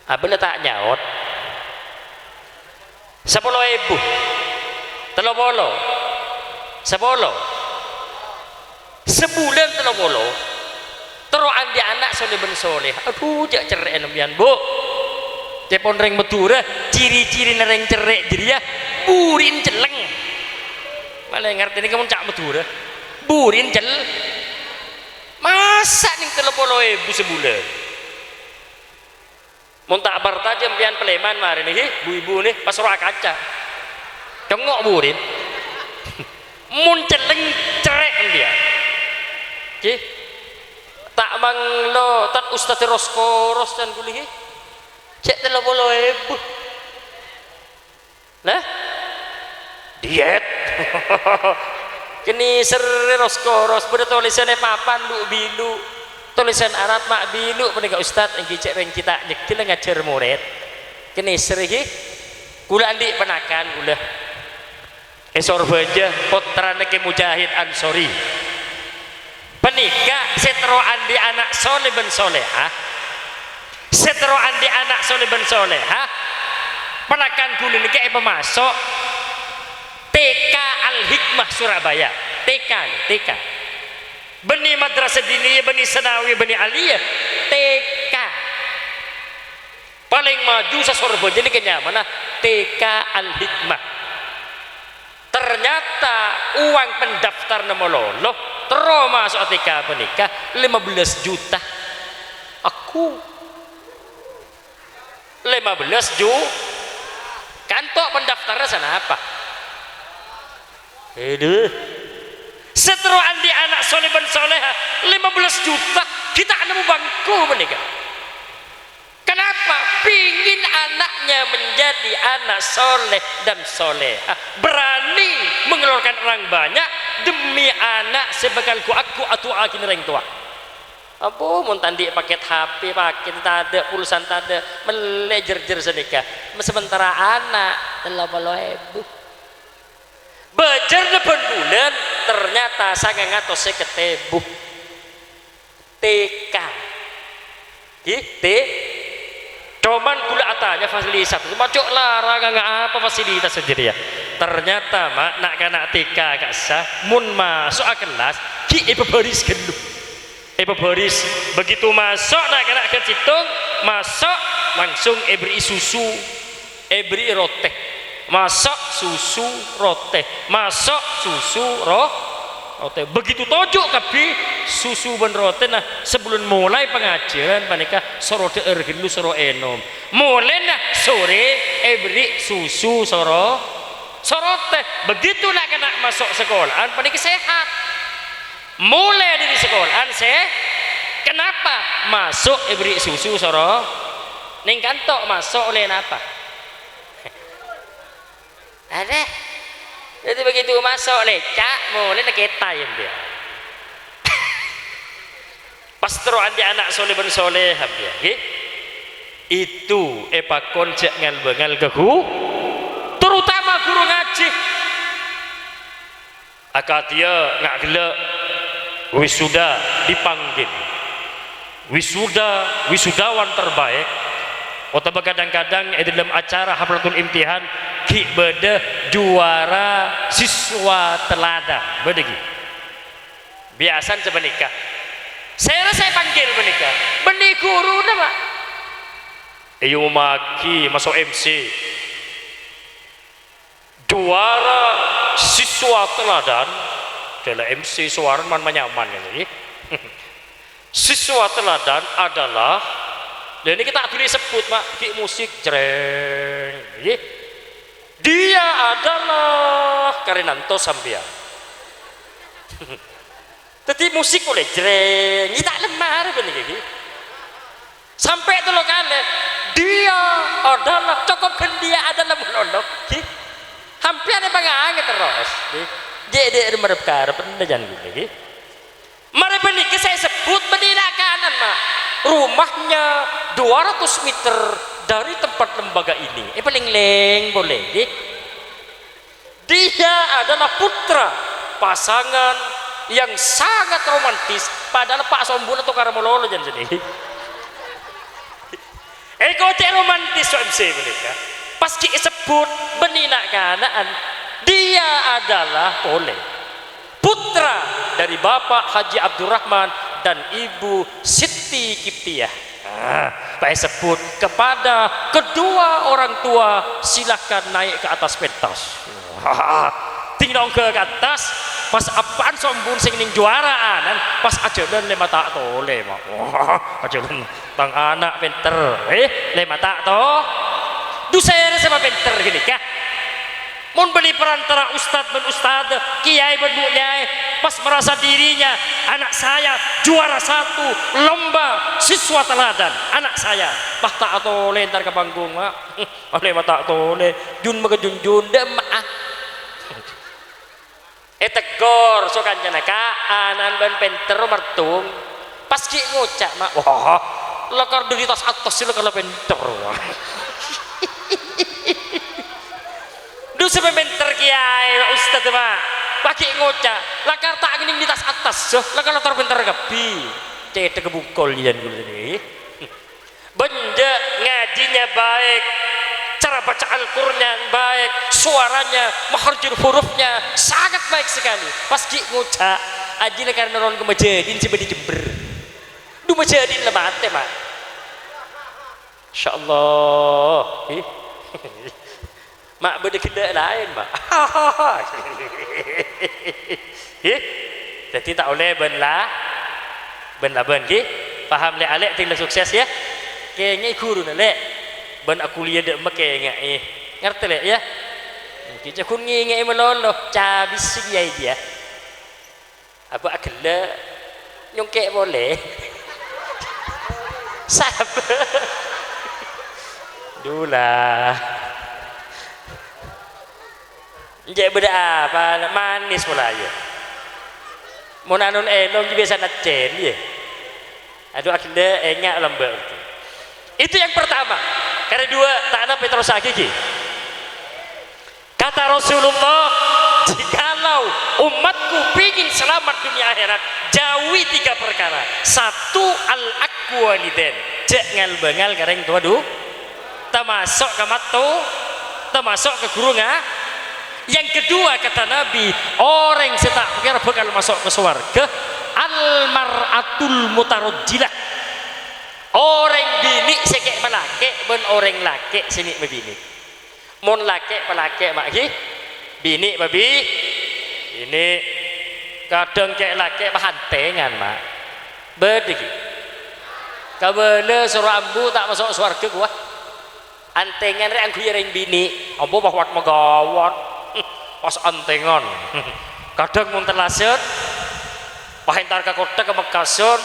Abâ'na ta' nyaot. Sapolo èbu. Tello polo. Sapolo. Sabulân tello polo. Terro andi' ana' solè bân solèha. Adhu, jhâ' cerrè'è sampèyan, Bu. Ca'èpon rèng Madhurâ, ciri-cirina rèng cerrè' jârèya buri'na cellèng. Malè ngartèna mon ca' Madhurâ. Buri'na cel-, masa' nèng tello polo èbu sabulân? Mon ta' parcajâ sampèyan palèman marèna, ghi, bu-ibu nè, pas rowa kaca. Congngo' buri'na. Mon cellèng cerrè' sampèyan. Ghi. Ta' manglo, Tad, ustad ros-koros can ghulâ, ghi. Cè' tello polo èbu. Nah? Diet. Kènèserrè ros-koros, bâdâ tolèsanna è papan lu'-bilu'. Tolèsan Arab ma' bilu' panèka, Ustad, èngghi cè' rèng cè' ta' nyegghi la ngajhâr morèd. Kènèserrè, ghi. Ghulâ andi' ponakan, ghulâ. È Sorbhâjâ, pottrana Kè Mujahid Ansori. Panèka sè terro andi' ana' solè bân solèha. Sè terro andi' ana' solè bân solèha. Ponakan ghulâ nèka èpamaso' T K Al-Hikmah Surabaya. T K, T K. Bânnè Madrasah Diniyah, bânnè Sanawi, bânnè Aliyah, T K. Palèng maju sa-Sorbhâjâ nèka nyamana T K Al-Hikmah. Ternyata uang pendaftarna malolo, terro maso'a T K panèka lima belas juta. Aku. Lima belas ju-, kanto' pendaftarra sanapa? Aduh. Sè terro andi' ana' soleh bân soleha, lima belas juta, ghi' ta' nemmo bângko panèka. Kenapa? Pingin anaknya menjadi anak soleh dan soleha, berani mengeluarkan uang banyak demi anak sè bhâkal ghu-, aghu-, adu'aaghi rèng towa. Ambu, mon ta' andi' paket H P, paket tadâ', pulsa tadâ', mellè jer-jer sanèka. Sementara ana', tello polo èbu. Bâjârna bân bulân, ternyata sangang atos sèket èbu. T K. Ghi, T. Coma ghulâ atanya fasilitas, coma cok larang, nganga apa fasilitas jârèya. Ternyata, Ma', na'-kana' T K ka'issa, mon maso'a kellas, ghi' èpabhâris ghâllu. Èpabhâris. Begitu maso', na'-kana' ghân sèttong, maso', langsung èberri'i susu. Èberri'i rotè. Maso' susu rotè. Maso' susu ro-, rotè. Begitu toju' kabbhi susu bân rotèna, sabellun molaè pangajhiyân panèka soro dhâ'âr ghâllu, soro ènom. Molèna sorè èberri' susu soro, so rotè. Begitu na'-kana' maso' sakola'an panèka sehat. Molaè dâri sakola'an sè, kenapa? Maso' èberri' susu soro, neng kanto' maso' ollè napa? Adâ. Dhâddhi begitu maso' lèca', molèna kèta, yâ, mpèyan. Pas terro andi' ana' soleh bân soleha, mpèyan, ghi. Itu èpakon jhâ' ngal-bângal ka ghu-, terutama ghuru ngajhi. Akadhiyâ nga' ghellâ' wisuda dipanggil. Wisuda, wisudawan terbaik, otabâ kadhâng-kadhâng è dhâlem acara haflatul imtihan ghi' bâdâ juwara siswa teladan. Bâdâ ghi? Biyasana sapanèka. Sèra sè èpanggil panèka? Bânnè ghuruna, Pa'. Èomaaghi maso' M C. Juwara siswa teladan, dâlâ M C sowarana man-, manyaman, ya, ngghi. Siswa teladan adalah, lha, nèka ta' dhuli èsebbhut, Ma', ghi' musik, jreng, ngghi. Dia adalah, karè nanto sampèyan. Dhâddhi musik polè jreng, ghi' ta' lemma arè bânnè ghi. Sampè' tello kalè, "Dia adalah," cokop ghân "dia adalah" malolo, ghi. Sampèyan èpangangè terros, ghi. Jhâ' dâ' marep-karep, enda jân ghulâ, ghi. Marè bânnè ghi sè èsebbhut bânnè na'-kana', Ma'. Rumahnya dua ratus meter dari tempat lembaga ini. Èpalèng-lèng polè, ghi. Dia adalah putra pasangan yang sangat romantis, padahal Pa' Sombuna tokara malolo jân sènè. Èko cè' romantis so M C panèka. Pas ghi' èsebbhut bânnè na'-kana'an, dia adalah polè putra dari Bapak Haji Abdurrahman dan Ibu Siti Kiptiyah. Ah, pas èsebbhut kepada kedua orang tua, silakan naik ke atas pentas. Ding nongghâ ka attas, pas eppa'na Sombun sè ngènèng juwara'an, pas ajhâlân lèma' ta' tolè, Ma'. Wah, ajhâlân tang ana' pènter, eh, lèma' ta' to-, dusèra sè mapènter ghânèka. Mon bânnè perantara ustad bân ustad, kèyaè bân bu' nyaè, pas merasa dirinya, "Anak saya juara satu lomba siswa teladan, anak saya." Pas ta' atolè entar ka panggung, Ma'. Ollè ma' ta' tolè, jun maka junjun, dâ' emma'a. Èteggor so kancana, "Ka', ana'na bâ'na pènter, martung." Pas ghi' ngoca', Ma', "Wah, lakar dâri attas-attas sè lakar la pènter, wah." Dusè pènter kèyaè, Ustad, Ma'. Pas ghi' ngoca', "Lakar ta' ngènèng dâri attas-attas, so, lakar la tor pènter kabbhi." Cèthagghâ bungkol jiyân ghulâ nèka. Bân jhâ' ngajhinya baik, Cara baca Al-Qur'an yang baik, suaranya, maharjur hurufnya sangat baik sekali. Pas ghi' ngoca', "Ajina karena ron kemajadin sè bâdâ Jember." Du majadin la matè, Ma'. Insyaallah. Hi. Ma' bâdâ ghellâ' laèn, Ma'. Hi. Dhâddhi ta' ollè bân la-, bân labân, ghi. Paham, Lè'? Alè' dhing la sukses, yâ. Kèngè'è ghuruna, Lè'. Bân akuliyâ dâ' emma kèngè'è. Ngartè, Lè', yâ? Ghi jhâ' ghun ngèngè'è malolo. Cabis sè kèya, yâ. Abâ' aghellâ', nyongkè' polè. Sabâ. Dula. Enjâ' bâdâ apa? Manis polè, yâ. Mon anon èlong, biyasana cèn, yâ. Adu, aghellâ', enga' lambâ'. Itu yang pertama. Karè duwâ', ta' napa terrossaghi, ghi. Kata Rasulullah, "Jikalau umatku pingin selamat dunia akhirat, jauhi tiga perkara. Satu, al-aqwalidain." Jhâ' ngal-bângal ka rèng towa du-, tamaso' ka matto, tamaso' ka ghuru nga-, yang kedua, kata Nabi, orèng sè ta' kèra bhâkal maso' ka sowarghâ, al-mar'atul mutarajjilah. Orèng binè' sè kè' malakè' bân orèng lakè' sè nè' mabinè'. Mon lakè' palakè', Ma', ghi. Binè' pabi-, binè'. Kadhâng kè' lakè' pahantèngan, Ma'. Bâdâ, ghi. Kabâlâ soro ambu ta' maso' sowarghâ, kowa. Antèngan rè angghuy rèng binè'. Ambu pas wat magawat. Pas antèngan. Kadhâng mon tellasan, pas entar ka kottha ka Mekkasân,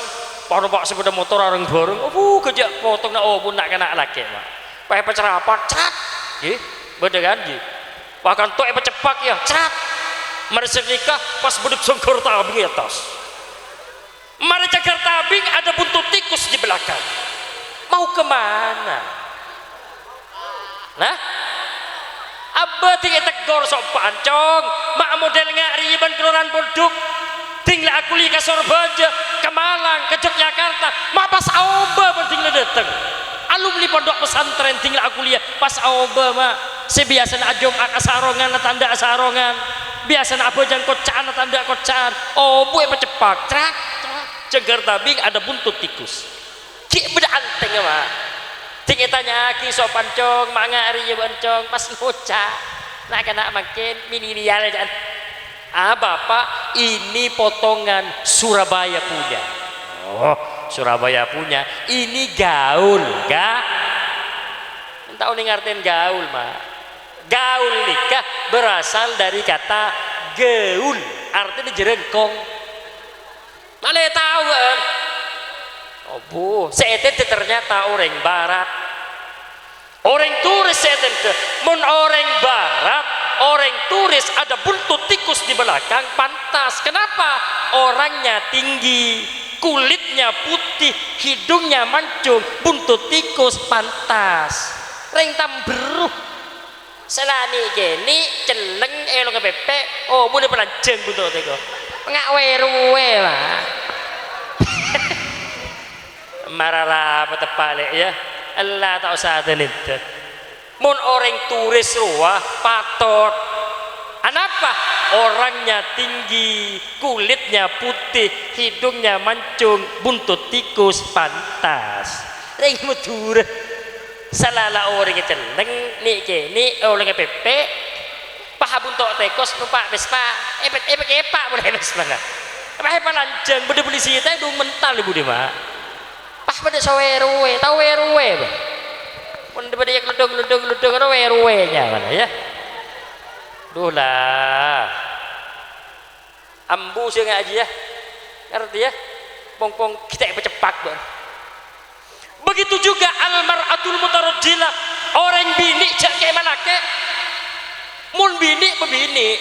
pas nompa' sepeda motor areng-bhâreng. Abu, ghâjâ' potong na' obun na'-kana' lakè', Ma'. Pas èpacerapat, crat. Ghi, bâdâ kan, ghi? Pas kanto' èpaceppak, yâ, crat. Marè sanèka, pas bâdâ cangghâr tabing è attas. Marè cangghâr tabing, ada buntut tikus di belakang. Mau ke mana? Nah? Abbâ dhing èteggor sompa'an, "Cong, ma' model nga' rèya bân kalowaran pondhuk? Dhing la akuliyâ ka Sorbhâjâ, ka Malang, ka Jogjakarta, ma' pas aobâ bân dhing la dâteng. Alumni pondhuk pesantren dhing la akuliyâ, pas aobâ, Ma'. Sè biyasana ajum'at asarongan, la ta' endâ' asarongan. Biyasana abhâjâng kocca'an, la ta' endâ' kocca'an. Obu èpaceppak, crat, crat. Cangghâr tabing ada buntut tikus." Ghi' bâdâ antèngnga, Ma'. Dhing ètanya'aghi sopan, "Cong, ma' nga' rèya bân, Cong?" Pas ngoca', "Na'-kana' mangkèn milenial, ca'na." "Ah, Bapak, ini potongan Surabaya punya." "Oh, Surabaya punya. Ini gaul, ga-," Enta' onèng artèna gaul, Ma'. Gaul nèka berasal dari kata gaul, artèna jhârângkong. Malè tao, bân. Obu, sè ètèdhâ ternyata orèng Barat. Orèng turis sè ètèdhâ. Mon orèng Barat, orèng turis ada buntut tikus di belakang, pantas. Kenapa? Orangnya tinggi, kulitnya putih, hidungnya mancung, buntut tikus, pantas. Rèng Tamberru. Sè la nè'-kènè' cellèng, èlongnga pèpè', oh, bulâ palanjhâng bunto'na tèko. Nga' wè-ruwè, Ma'. Mara arapa teppa', Lè', yâ? Ella ta' osa adâ-nèdâ. Mon orèng turis rowa, patot. Anapa? Orangnya tinggi, kulitnya putih, hidungnya mancung, buntut tikus, pantas. Rèng Madhurâ. Salala orèngnga cellèng, nè'-kènè', èlongnga pèpè', pas abunto' tèkos, nompa' Vespa, èpè-, èpè-, èpèkepa' polè Vespana. Pas èpalanjhâng, bâdâ polisi ta' èdhung mental è budi, Ma'. Pas bâdâ sè wè-ruwè, tao wè-ruwè, bâ? Mon bâdâ sè nglodhung-nglodhung-nglodhung, ro wè-ruwè nyamana, yâ. Duh, la. Ambu sè ngajiyâ, ngartè, yâ? Pong-pong kita èpacèppak, bân. Begitu juga al-mar'atul mutarajjilah, orèng binè' jhâ' kèya malakè'. Mon binè', pabinè'.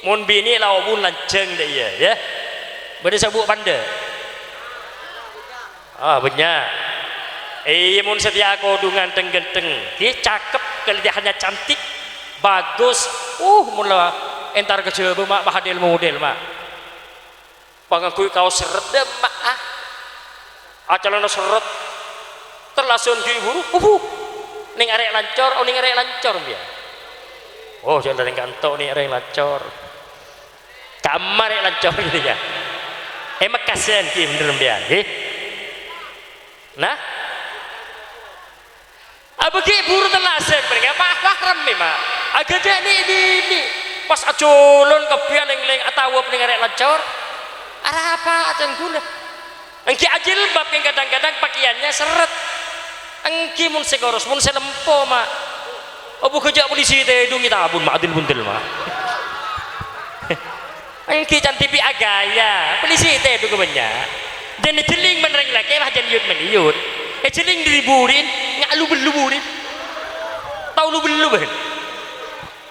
Mon binè' la obun lanjhâng dâ' iyâ, yâ. Bâdâ sabbu' pandâ'. Ah, bânnya'. Iyâ, mon satèya kodhungan ghântheng-ghântheng, ghi, cakep, kelebihannya cantik, bagus. Uh, mon la entar ka Jhâbâ, Ma', pas adel-model, Ma'. Pangangghuy kaos serret, dâ', Ma', ah. Acalana serret. Tellasan ghi' buru, ubuh. Neng arè' lancor, oh, neng arè' lancor, mbiya. Oh, jhâ' la neng kanto neng arè' lancor. Kamma arè' lancor gitu ya. È Mekkasan ghi' bhender, mbiya, ghi. Nah. Abâghi buru tellasan mrèngghâ, wah, wah, rammè, Ma'. Aghâdhâ' nè'-binè'. Pas ajhulun kabbhi alèng-lèng atawaf neng arè' lancor. Arapa ajhâ' ghulâ? Èngghi ajilbab, kadhâng-kadhâng pakèyanna serrèt. Èngghi mon sè koros, mon sè lempo, Ma'. Abu ghâjâ' polisi tèdhung è tabun, Ma', adil-bundel, Ma'. Èngghi can tipi agaya, polisi tèdhung bânnya'. Jhân èjhelling bân rèng lakè', wah, jhân yut-mènyut. Èjhelling dhâri burina, nga' lu-bellu burina. Tao lu-bellu, bân.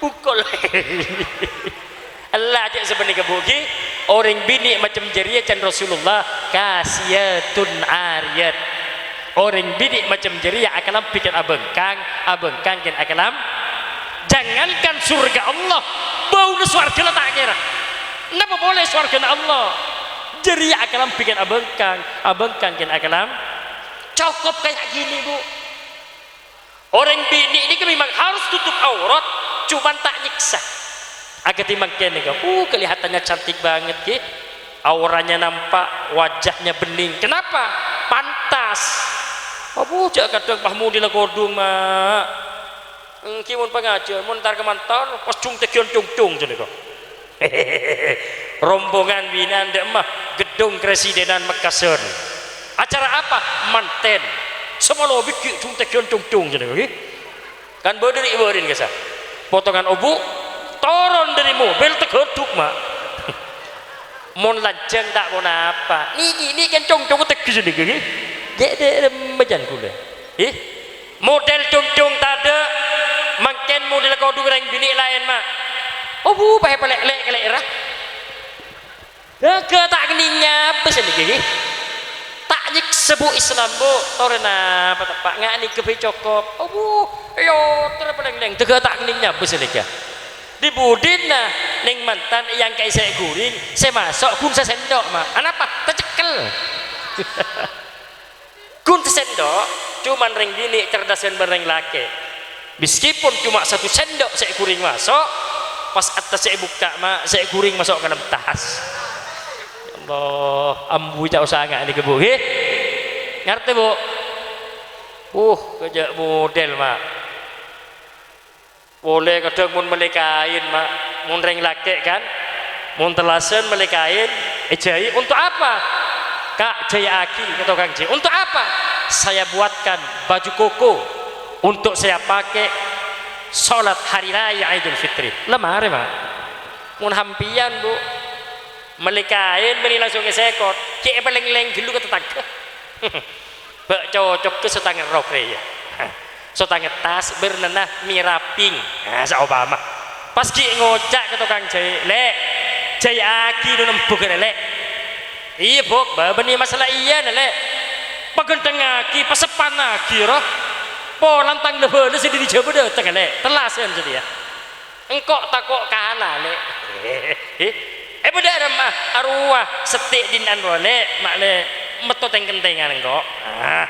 Pukul. Ella, jhâ' sapanèka, Bu, ghi. Orèng binè' macem jârèya can Rasulullah, kasiyatun ariyat. Orèng binè' macem jârèya akalambhi kèng abhângkang, abhângkang kèng akalam-, jangankan surga Allah, bâuna sowarghâ la ta' kèra. Napa polè sowarghâna Allah? Jârèya akalambhi kèng abhângkang, abhângkang kèng akalam-, cokop kaya' gini, Bu. Orèng binè' nèka memang harus tutup aurat, cuman ta' nyèksa. Aghâdhi mangkèn nèka, uh, kelihatannya cantik banget, ghi. Auranya nampak, wajahnya bening. Kenapa? Pantas. Abu, jhâ' kadhâng pas model kodhung, Ma'. Èngghi mon pangajhiyân, mon entar ka mantan, pas jhung tègghiyân cong-cong jâ' nèka. Rombongan binè'an dâ' emma, Gedung Keresidenan Mekkasan. Acara apa? Manten. Samolo bighi' jhung tègghiyân cong-cong jâ' nèka, ghi. Kan bâdâ rè' bârin kassa. Potongan obu', toron dâri mobil, tèghâdhuk, Ma'. Mon lanjhâng ta' ponapa. Nè'-binè' kan cong-cong tègghiyân nèka, ghi. Jhâ' dâ' remma can ghulâ. Ghi. Model cong-cong tadâ', mangkèn model kodhung rèng binè' laèn, Ma'. Obu, paè palè'lè' kalè'èrra. Dâgghâ' ta' kennèng nyabâ sanèka, ghi. Ta' nyèksa, Bu, Islam, Bu. Torè napa teppa', nga' nèka bhâi cokop. Obu, èotor palèng-lèng, dâgghâ' ta' kennèng nyabâ sanèka. Di-budina neng mantan èangka'è sè' ghuring, sè maso' ghun sasèndok, Ma'. Anapa? Tacekkel. Ghun sasèndok, cuman rèng binè' cerdasan bân rèng lakè'. Meskipun cuma satu sendok sè' ghuring maso', pas attas sè' èbukka', Ma', sè' ghuring maso' ka dâlem tas. Ya Allah, ambu ca' osa nga' nèka, Bu, ghi? Ngartè, Bu? Uh, kajâ' model, Ma'. Polè kadhâng mon mellè kaèn, Ma', mon rèng lakè' kan, mon tellasan mellè kaèn, èjhâi', "Untuk apa?" "Ka', jhâi'aghi ka tokang jhâi'." "Untuk apa?" "Saya buatkan baju koko untuk saya pakai sholat hari raya Idul Fitri." La marè, Ma'. Mon sampèyan, Bu, mellè kaèn bânnè langsung èsèkot, ghi' èpalèng-lèng ghâllu ka tatangghâ. Bâ' cocogghâ sotangèrrok rèya. Sotangèttas bârnana mèra pink. Nah, saopama. Pas ghi' ngoca' ka tokang jhâi', "Lè', jhâi'aghi dhu nembhugghâ, Lè'." "Iyâ, Bu', bâ' bânnè masalah iyâ, Lè'." "Paghânthengngaghi, paseppannaghi, ro. Polana tang la-bâlâ sè dâri Jhâbâ dâteng, Lè'. Tellasan satèya." "Engko' tako' kala, Lè'." "È, bâdâ arapa, Ma'?" "Arowa, settè' dina'an rowa, Lè', Ma', Lè'. Metto tèng-kentengan engko'." Ah,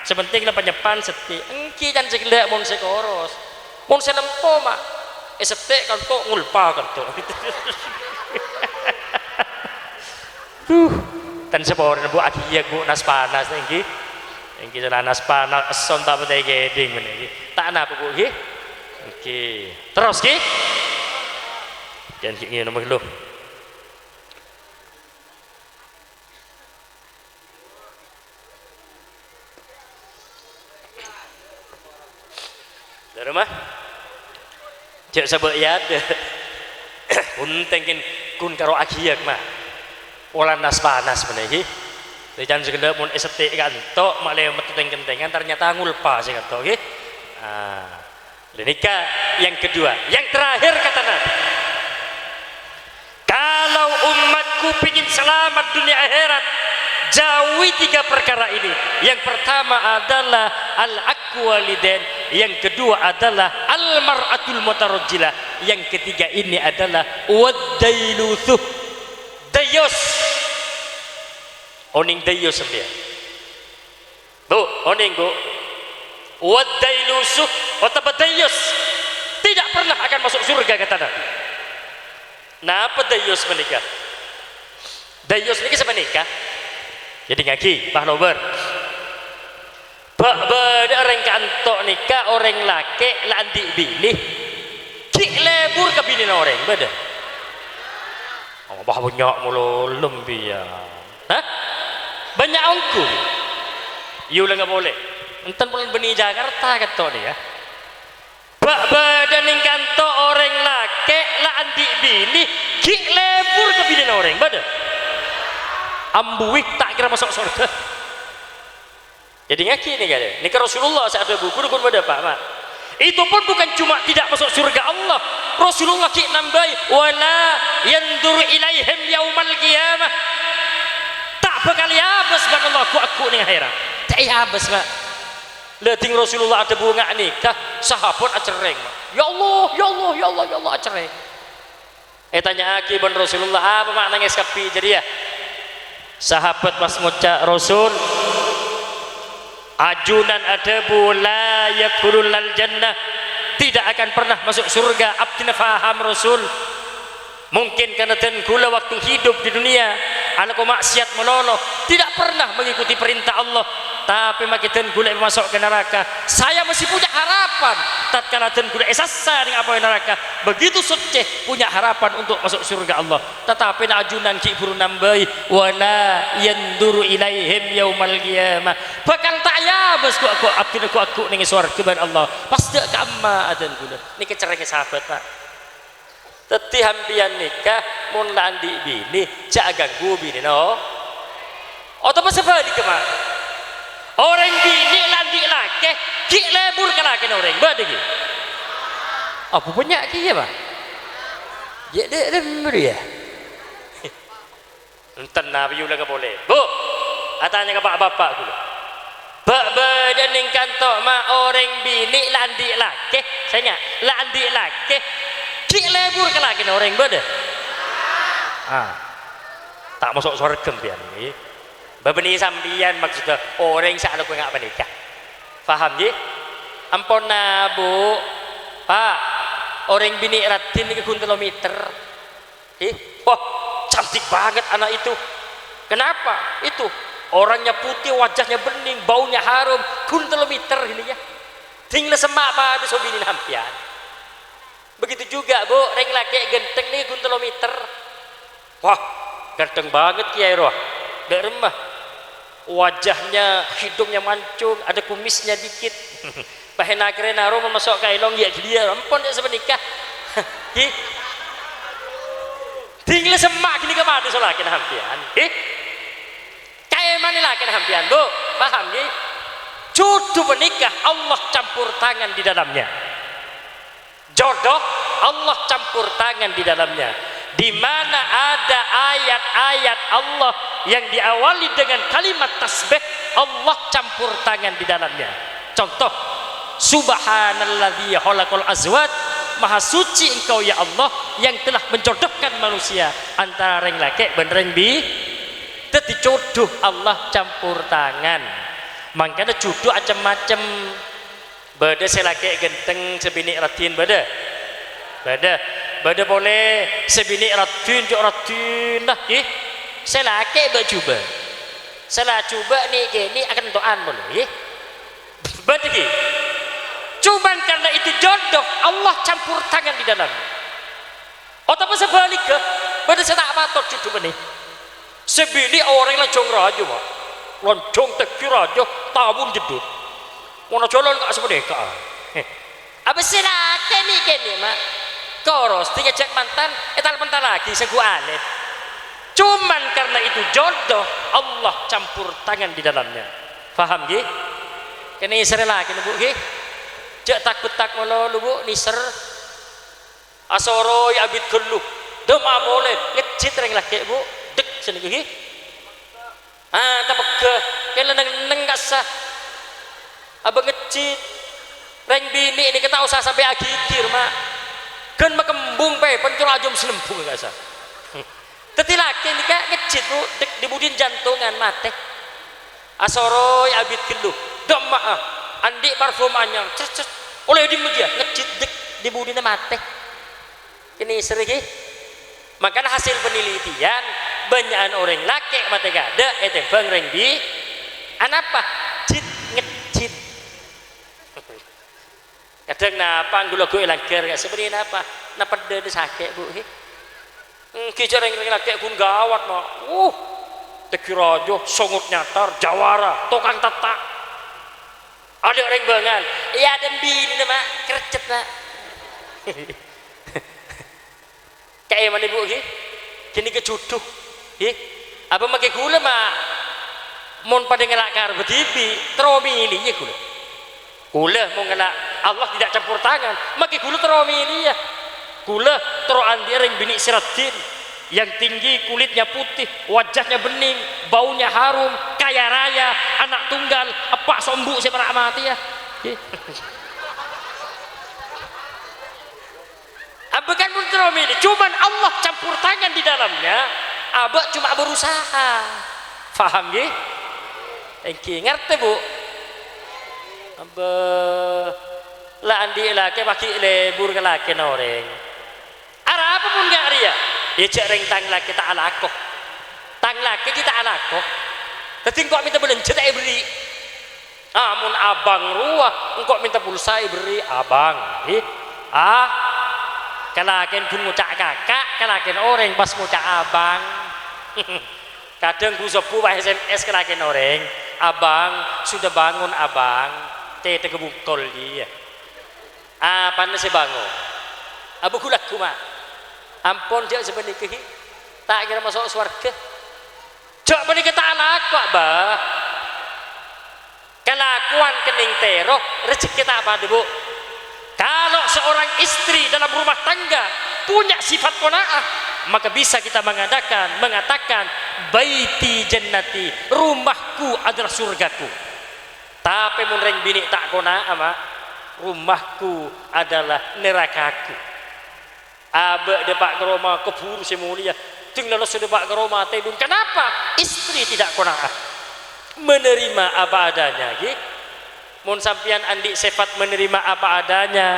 sè penting la panyeppan settè'. Èngghi can sè ghellâ' mon sè koros. Mon sè lempo, Ma', è settè' kanto ngolpa kanto. Duh, ten saporana, Bu, aghiyâ, Bu, nas-panas, èngghi. Èngghi sala nas-panas, èsson ta' patè kèdhing, mènè, èngghi. Ta' napa, Bu, ghi? Èngghi. Terros, ghi? Jhân ghi' ngènom, ghi, lo. Dârâ, Ma'? Jhâ' sabâ' è adâ'. Ghun tèngkèn ghun karo aghiyâ, Ma'. Polana nas-panas mènè, ghi. Rècan sè ghellâ' mon è settè' kanto', ma' lè metto tèng-kentengan, ternyata ngolpa sè kanto', ghi. Ah. Ini, Kak, yang kedua, yang terakhir kata Nabi, "Kalau umatku pingin selamat dunia akhirat, jauhi tiga perkara ini. Yang pertama adalah al-aqu walidain, yang kedua adalah al-mar'atul mutarajjilah, yang ketiga ini adalah wad-dailutsu." Dayus. Onèng dayus sampèyan. Bu, onèng, Bu. Wad-dailusu, otabâ dayyus, tidak pernah akan masuk surga, kata Nabi. Napa dayyus panèka? Dayyus nèka sapanèka. Èdingngaghi, Pak Nomer. Bâ'-bâdâ'â rèng kanto' nèka orèng lakè' la andi' binè, ghi' lebur ka binèna orèng, bâdâ? Oh, bâ' bânnya' malolo, lem, biyâ. Hah? Bânnya' ongghu? Èolangâ polè. Enten polana bânnè Jakarta kanto' nèka. Bâ'-bâdâ'â nèng kanto' orèng lakè' la andi' binè, ghi' lebur ka binèna orèng, bâdâ? Ambuwi ta' kèra maso' sowarghâ. Èdingngaghi nèka, nèka Rasulullah sè adhâbu, ghun-ghun bâdâ, Pak, Pak. Itu pun bukan cuma tidak masuk surga Allah. Rasulullah ghi' nambâi, "Wa la yanzuru ilaihim yaumal qiyamah." Ta' bhâkal èabâs bân Allah ghu'-agghu' nèng akhèrat. Ta' èabâs, Pak. Lah, ding Rasulullah adhâbu nga' nèka, sahabat acerrèng, Pak. "Ya Allah, ya Allah, ya Allah, ya Allah," acerrèng. Ètanya'aghi bân Rasulullah, "Apa ma' nangès kabbhi jârèya?" Sahabat pas ngoca', "Rasul, ajunan adhâbu, 'La yadkhulul jannah,' tidak akan pernah masuk surga." Abdhina paham, Rasul. Mungkin karena dân kaulâ waktu hidup di dunia alako maksiat malolo, tidak pernah mengikuti perintah Allah, tapè makè dân kaulâ èpamaso' ka naraka. Saya masih punya harapan, tatkala dân kaulâ èsassa nèng apoy naraka, begitu soccè, punya harapan untuk masuk surga Allah. Tatapè na' ajunan ghi' buru nambâi, "Wa la yanzuru ilaihim yaumal qiyamah." Bhâkal ta' èabâs ghu'-agghu' abdhina ghu'-agghu' nèng sowarghâ bân Allah. Pas dâ' ka'emma dân kaulâ. Nèka cerrèngnga sahabat, Pak. Dhâddhi, sampèyan nèka mon la andi' binè, jhâ' aghânggu binèna, o-, otabâ sabhâligghâ, Ma'. Orèng binè' la andi' lakè, ghi' lebur ka lakèna orèng, bâdâ ghi? Apa bânnya' kèya, Ma'? Jhâ' dâ' remma rèya. Enten, napa èolangâ polè. Bu, atanya ka pa'-bapa' ghulâ. Bâ'-bâdâ'â nèng kanto', Ma', orèng binè' la andi' lakè, sènga', la andi' lakè, ghi' lebur ka lakèna orèng, bâdâ? Ah. Ta' maso' sowarghâ sampèyan, ngghi. Bâbânnè sampèyan maksoddhâ orèng sè alako nga' panèka. Paham, ngghi? Ampon, na, Bu, Pa', orèng binè' raddhin nèka ghun tello meter. Ih, wah, cantik banget anak itu. Kenapa? Itu, orangnya putih, wajahnya bening, baunya harum, ghun tello meter ini ya. Ding la semma' padâ so binèna sampèyan. Begitu juga, Bu, rèng lakè' ganteng nèka ghun tello meter. Wah, ganteng banget, Kiai, rowa. Dâ' remma. Wajahnya, hidungnya mancung, ada kumisnya dikit. Pas ènakerrè naro maso' ka èlong, yâ ghâliyâ, ampon, yâ, sapanèka. Ghi? Ding la semma' ghânèka padâ so lakèna sampèyan. Ghi? Kaèmanè lakèna sampèyan, Bu. Paham, ghi? Judhu panèka Allah campur tangan di dalamnya. Jodoh, Allah campur tangan di dalamnya. Di mana ada ayat-ayat Allah yang diawali dengan kalimat tasbih, Allah campur tangan di dalamnya. Contoh, "Subhanalladzi khalaqal azwaj," Maha Suci Engkau, ya Allah, yang telah menjodohkan manusia antara rèng lakè' bân rèng bi-, dhâddhi judhu Allah campur tangan. Mangkana judhu acem-macem. Bâdâ sè lakè' ganteng, sè binè' raddhin, bâdâ? Bâdâ. Bâdâ polè sè binè' raddhin, jhâ' raddhin, nah, ghi. Sè lakè' bâ' jhubâ'. Sè la jhubâ' nè'-kènè' akento'an polè, ghi. Bâdâ, ghi. Cuman karena itu jodoh, Allah campur tangan di dalam. Otabâ sabhâligghâ, bâdâ sè ta' patot judhu bânnè. Sè binè' orèng lanjhâng rajâ, Ma'. Lanjhâng tèngghi rajâ, tabun jeddhut. Mon ajhâlân ka' sapanèka. Heh. Apa sè lakè' nè'-kènè', Ma'? Koros, dingèjhâk mantan, ètal-pentallaghi sè ghu' alè. Cuman karena itu jodoh, Allah campur tangan di dalamnya. Paham, ghi? Kènè' sèrè lakèna, Bu, ghi? Jhâ' tak-bettak malolo, Bu, nèser. Asoroy abit ghâllu. Dâmma polè, ngejjit rèng lakè', Bu. Dek, sanèka, ghi. Ah, tapegghâ. Kèng neng-neng kassa. Abâ ngejjit. Rèng binè' nèka ta' osa sampè' aghigir, Ma'. Ghân makembung pè, pencor ajâm salembung kassa. Dhâddhi lakè nèka ngejjit, Bu. Dek, di budin jantongan, matè. Asoroy abit ghâllu. Dâmma'a. Andi' parfum anyar, cret, cret. Ollè dimma jiyâ? Ngejjit, dek, di budina matè. Kènè sèrè, ghi. Mangkana hasil penelitian, bânnya'an orèng lakè' matè kaadâ' ètèmbhâng rèng bi-, anapa? Jit, ngejjit. Kadhâng napa, ghu-lagghu è langghâr, ka, sabânnè napa? Na peddhâna sakè', Bu, he. Èngghi jhâ' rèng-rèng lakè' ghun gawat, no. Uh, teggi raja, songot nyatar, jawara, tokang tetta'. Adâ' rèng bângal. Iyâ, dâmbinè, Ma'. Kercet, Ma'. Ka'èmana, Bu, ghi? Ghânèka judhu, ghi? Apa makè ghulâ, Ma'? Mon padâ ngala' karebbhâ dhibi', terro mèlèya ghulâ. Ghulâ mon ngala', Allah tidak campur tangan, makè ghulâ terro mèlèya. Ghulâ terro andi'â rèng binè' sè raddhin, yang tinggi, kulitnya putih, wajahnya bening, baunya harum, kaya raya, anak tunggal, eppa' so embu' sè pernah matèya. Ghi? Abâ' kan pon terro mèlè, cuman Allah campur tangan di dalamnya, abâ' cuma berusaha. Faham, ghi? Èngghi, ngartè, Bu? Abâ', la andi' lakè paghi' lebur ka lakèna orèng. Arapa mon nga' rèya? Iyâ, jhâ' rèng tang lakè ta' alako. Tang lakè ghi' ta' alako. Dhâddhi engko' mènta bâlânjhâ ta' èberri'. Amon abang rowa, engko' mènta pulsa èberri', "Abang, hi, ah." Kalakèn ghun ngoca' kaka', kalakèn orèng pas ngoca' abang. Kadhâng ghu-sobbhu pas S M S kalakèn orèng, "Abang, sudah bangun, Abang." Cèthagghâ bungkol, iyâ. Apana sè bangon? Abâ' ghu-lagghu, Ma'. Ampon, jhâ' sapanèka, hi. Ta' kèra maso' sowarghâ. Jhâ' panèka ta' alako, Bâh. Kalakowan kennèng tèro, rejekkè ta' padâ, Bu. Kalau seorang istri dalam rumah tangga punya sifat qanaah, maka bisa kita mengadakan, mengatakan, "Baiti jannati, rumahku adalah surgaku." Tapè mon rèng binè' ta' qanaah, Ma', "Rumahku adalah nerakaku." Abâ' dâpa' ka roma kabhuru sè molèya, dhing lollossa dâpa' ka roma tèdung. Kenapa? Istri tidak qanaah. Menerima apa adanya, ghi. Mon sampèyan andi' sèfat menerima apa adanya,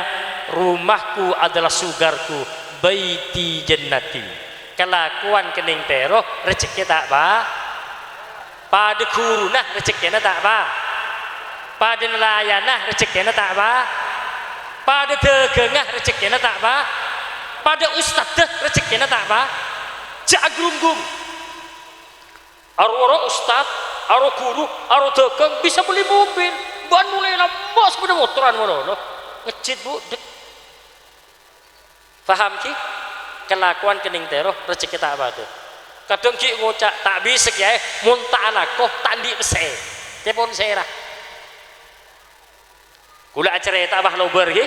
"Rumahku adalah surgaku, baiti jannati." Kalakowan kennèng tèro, rejekkè ta' pa-, Padâ ghuruna rejekkèna ta' pa-, padâ nalayana rejekkèna ta' pa-, padâ dâgângnga rejekkèna ta' pa-, padâ ustadda rejekkèna ta' pa-, jhâ' agrunggung. Aro-aro ustad, aro ghuru, aro dâgâng bisa bellè mobil, bân molaè lambâ' sepèda motoran malolo. Ngejjit, Bu, dek. Paham, ghi? Kalakowan kennèng tèro, rejekkè ta' padâ. Kadhâng ghi' ngoca', "Ta' bisa, Kèyaè, mon ta' alako, ta' andi' pèssè." Tèpon sèra. Kaulâ acarèta, bâh, lobâr, ghi?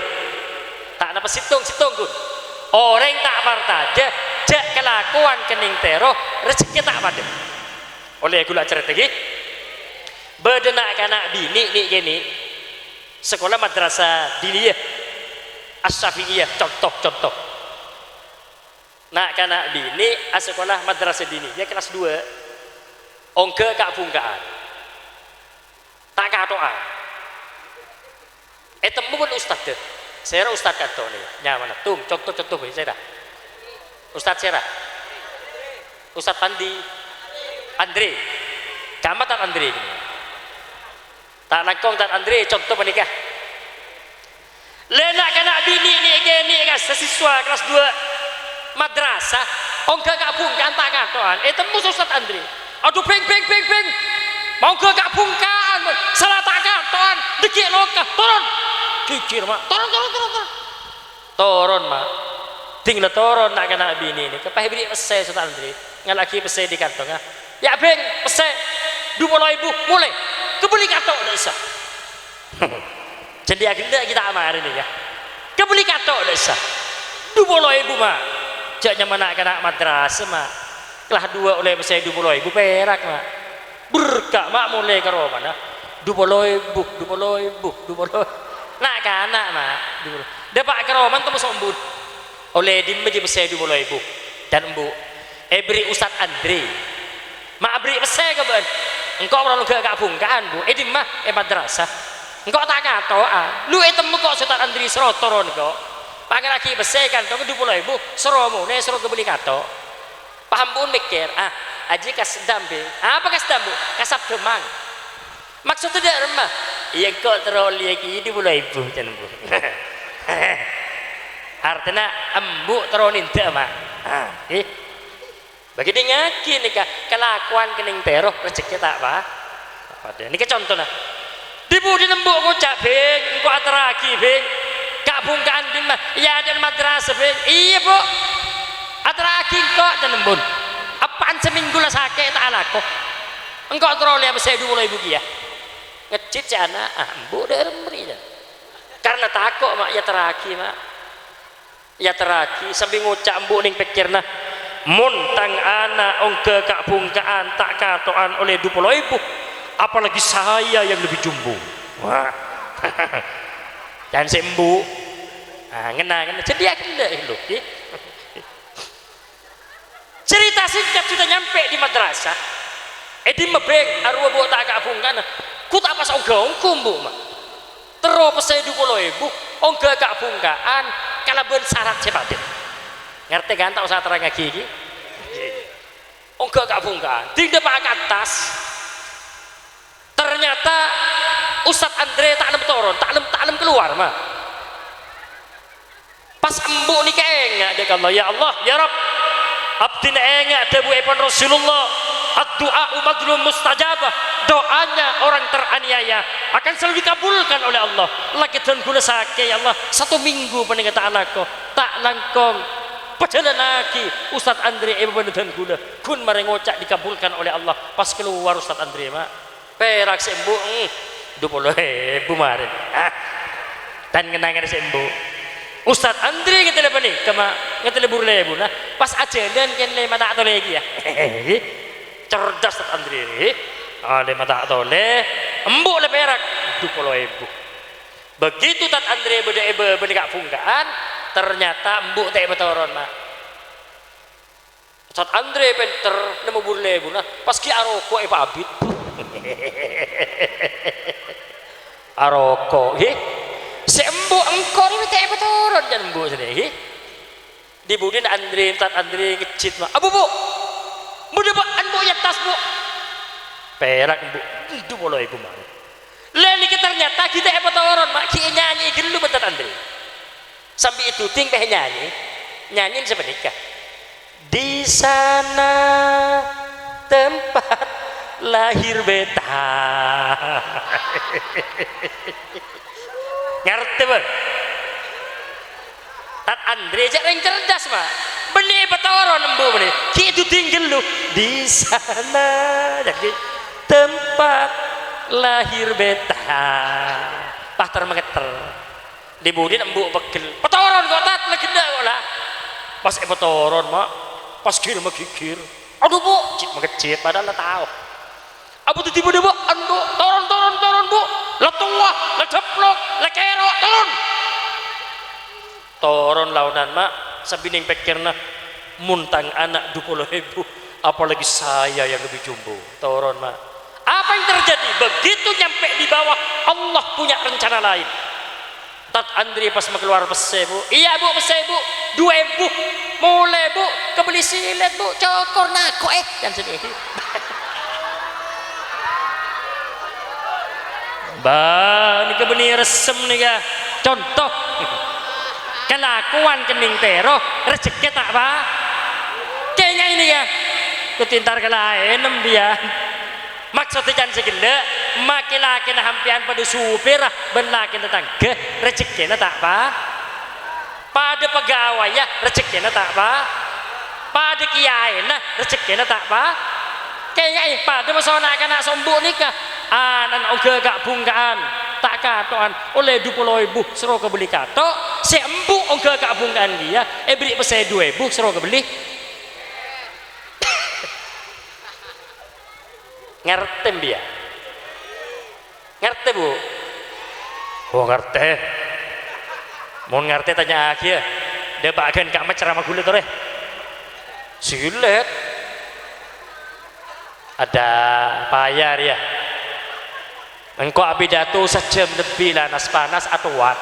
Ta' napa sèttong-sèttong, ghun. Orèng ta' parcajâ, jhâ' kalakowan kennèng tèro, rejekkè ta' padâ. Ollè kaulâ acarèta, ghi? Bâdâ na'-kana' binè' nè'-kènè'. Sakola madrasah diniyah Asy-Syafi'iyah, conto, conto. Na'-kana' binè' asakola madrasah diniyah kelas dua. Ongghâ ka'-bhungka'an. Ta' kato'an. Ètemmo bân ustadda. Sèra ustad kanto nè, nyamana. Tung, conto, conto, bhâi, sèra. Ustad sèra? Ustad Pandi. Andre. Camat Andre. Ta' langkong, Tad Andre, conto panèka. Lè na'-kana' binè' nè'-kènè' ka siswa kelas dua madrasah, ongghâ ka'-bhungka'an ta' kato'an, ètemmo Ustad Andre. "Adhu, Bhing, Bhing, Bhing, Bhing! Maongghâ ka'-bhungka'an, sala ta' kato'an, dhâggi' loka, toron!" Jhijhir, Ma'. "Toron, toron, toron, toron!" Toron, Ma'. Dhing la toron na'-kana' binè' nèka, pas èberri' pèssè Ustad Andre. Ngala'aghi pèssè dâri kantongnga. "Yâ, Bhing, pèssè du polo èbu, molè. Kabelli kato' dâ' issa." Jhân dhiyâ ghellâ' ghi' ta' marè nèka. "Kabelli kato' dâ' issa." "Du polo èbu, Ma'." Jhâ' nyamana na'-kana' madrasah, Ma'. Kelas dua ollè pèssè du polo èbu pèrak, Ma'. Berka', Ma', molè ka romana. "Du polo èbu, du polo èbu, du polo." Na'-kana', Ma', du polo. Dâpa' ka romana temmo sombun. "Ollè è dimma jiyâ pèssè du polo èbu?" "Dân embu'." "Èberri' Ustad Andre." "Ma' aberri' pèssè ka bâ'na?" "Engko' parlo ongghâ ka'-bhungka'an, Bu." "È dimma?" "È madrasah." Engko' ta' kato'a. Lu ètemmo ko' Ustad Andri soro toron ko'. Pangèraghi pèssè kantong du polo èbu, soro monè, soro kabelli kato'. Pas embu'en mèkkèr, "Ah, ajiyâ kas dâmbing." "Apa kas dâmbing?" "Kas abdhâmang." "Maksodda dâ' remma?" "Iyâ, engko' terro ollèya ghi' du polo èbu," can embu'. Artèna embu' terro nèndhâ, Ma'. Ah, ghi. Bâgi dingngaghi nèka, kalakowan kennèng tèro, rejhekkè ta' pa-, padâ. Nèka contona. Di-budina embu' ngoca', "Bhing, engko' aterraghi, Bhing. Ka'-bhungka'an dimma?" "È adâ'na madrasah, Bhing." "Iyâ, Bu'. Aterraghi engko'," can embu'en. "Eppa'en samènggu la sakè' ta' alako. Engko' terro ollèya pèssè du polo èbu kèya." Ngejjhit sè ana', "Ah, embu' dâ' remma rèya." Karna tako', Ma', èyaterraghi, Ma'. Èyaterraghi sambi ngoca' embu' neng pèkkèranna, "Mon tang ana' ongghâ ka'-bhungka'an ta' kato'an ollè du polo èbu, apalagi saya yang lebih jumbo." Wah. Can sè embu'. Ah, ngenna-ngenna. Jadi ya ghellâ' ghâllu, ghi. Cerita singkat sudah nyampe di madrasah. È dimma, Bhing, arowa embu' ta' ka'-bhungka'an? Ghu ta' pas ongghâ-ongghu embu', Ma'. Terro pèssè du polo èbu, ongghâ ka'-bhungka'an kalabân sarat sè padâ. Ngartè kan, ta' osa terrangaghi ghi? Ongghâ ka'-bhungka'an. Ding dâpa' ka attas. Ternyata Ustad Andre ta' lem toron, ta' lem, ta' lem kalowar, Ma'. Pas embu' nèka enga' dâ' ka Allah, "Ya Allah, ya Rabb, abdhina enga' dhâbuèpon Rasulullah, 'Ad-du'a'u madlum mustajabah,' doanya orang teraniaya akan selalu dikabulkan oleh Allah. Lakè dân ghulâ sakè', ya Allah, sato minggu panèka ta' alako, ta' langkong." Pajhâlânnaghi Ustad Andre è bâbâna dân ghulâ, ghun marè ngoca' dikabulkan oleh Allah. Pas kalowar Ustad Andre, Ma'. Pèrak sè embu', mm, du polo èbu marèn. Ah, tan ngenna-ngenna sè embu'. Ustad Andri ngatèlè panèka, Ma', ngatèlè bur lèbuna. Pas ajhâlân kèng lèma ta' tolè kèya. Cerdas Tad Andri. Ah, lèma ta' tolè. Embu' la pèrak, du polo èbu. Begitu Tad Andri bâdâ è bâbâna ka'-bhungka'an, ternyata embu' ta' èpatoron, Ma'. Ustad Andre pènter nemmo bur lèbuna, pas ghi' aroko' èpaabit. Aroko', ghi? Sè embu' engko' rèya ta' èpatoron can embu' sanèka, ghi? Di-budina Andre, Ustad Andre ngejjit, Ma'. "Abu, Bu'! Bâdâ bâ'ân, Bu', è attas, Bu'!" Pèrak, Bu', du polo èbu marèn. Lè nèka ternyata ghi' ta' èpatoron, Ma', ghi' ènyanyè ghâllu bân Tad Andre. Sambi èduding pèh nyanyè. Nyanyèna sapanèka. "Di sana tempat lahir beta." Ngartè, bân? Tad Andre jhâ' rèng cerdas, Ma'. Bânnè èpatoron embu' bânnè. Ghi' èduding ghâllu. "Di sana." Jadi, "Tempat lahir beta." Pas ter-mangèter. Di-budina embu' pegghel. "Patoron ko', Tad, la ghenna' ko' la." Pas èpatoron, Ma'. Pas ghir-maghighir. "Adhu, Bu'!" Cit-, mangejjit, padahal la tao. "Abu, dhâddhi bâdâ bâ'ân, Bu'! Toron, toron, toron, Bu'! La towa, la dhâplok, la kèro', toron!" Toron laonan, Ma', sambi neng pèkkèranna, "Mon tang ana' du polo èbu, apalagi saya yang lebih jumbo." Toron, Ma'. Apa yang terjadi? Begitu nyampe di bawah, Allah punya rencana lain. Tad Andri pas makalowar pèssè, Bu'. "Iyâ, Bu', pèssè, Bu'. Du èbu. Molè, Bu'. Kabelli silet, Bu'. Cokor, nako', eh." Can sè nèka. Bâ, nèka bânnè ressem nèka. Conto. Kalakowan kennèng tèro, rejhekkè ta' pa-, kènga'è nèka. Kèng entar ka laèn, embiyan. Maksodda can sè ghellâ', ma' kè-lakèna sampèyan padâ supèrra bân lakèna tangghâ, rejhekkèna ta' pa-, padâ pegawaiya, rejhekkèna ta' pa-, padâ kèyaèna, rejhekkèna ta' pa-, kènga'è, padâ moso na'-kana' sè embu' nèka, ana'na ongghâ ka'-bhungka'an, ta' kato'an, ollè du polo èbu, soro kabelli kato', sè embu' ongghâ ka'-bhungka'an kèya, èberri' pèssè du èbu, soro kabelli. Ngartè, embiyan? Ngartè, Bu'? Oh, ngartè. Mon ngartè, tanya'aghiyâ. Dâpa' ghân ka'emma ceramah ghulâ torè. Silet. Ada paya rèya. Engko' apidato sajhâm lebbi la nas-panas atowat.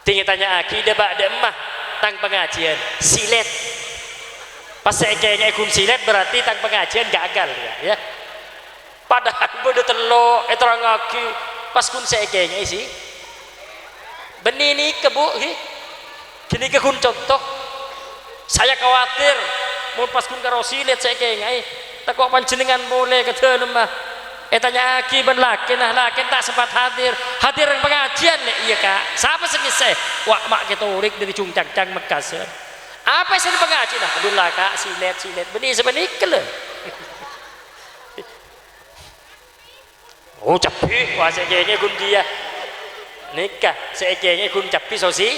Ding ètanya'aghi dâ' bâ' dâ' emma tang pangajiyân, silèt. Pas sè èkèngè'è ghun silèt, berarti tang pangajiyân gagal, ya, ya. Padahal bâdâ tello' èterrangaghi, pas ghun sè èkèngè'è si. Bânnè nèka, Bu, ghi. Ghânèka ghun conto. Saya khawatir, mon pas ghun karo silèt sè èkèngè'è, tako' panjhennengngan molè ka dâlemma. Ètanya'aghi bân lakèna, lakèna ta' sempat hadir. Hadir pangajiyân, nè, iyâ, Ka'. Sapa sè ngèssè'è? Wa', ma' Katolik dâri Jung Cangcang Mekkasân. Apa sè pangajiyânna? Aduh, la, Ka', silèt, silèt. Bânnè sè panèka, lho. Oh, cabbhi, wah, sè èkèngè'è ghun jiyâ. Nèka, sè èkèngè'è ghun cabbhi sosi.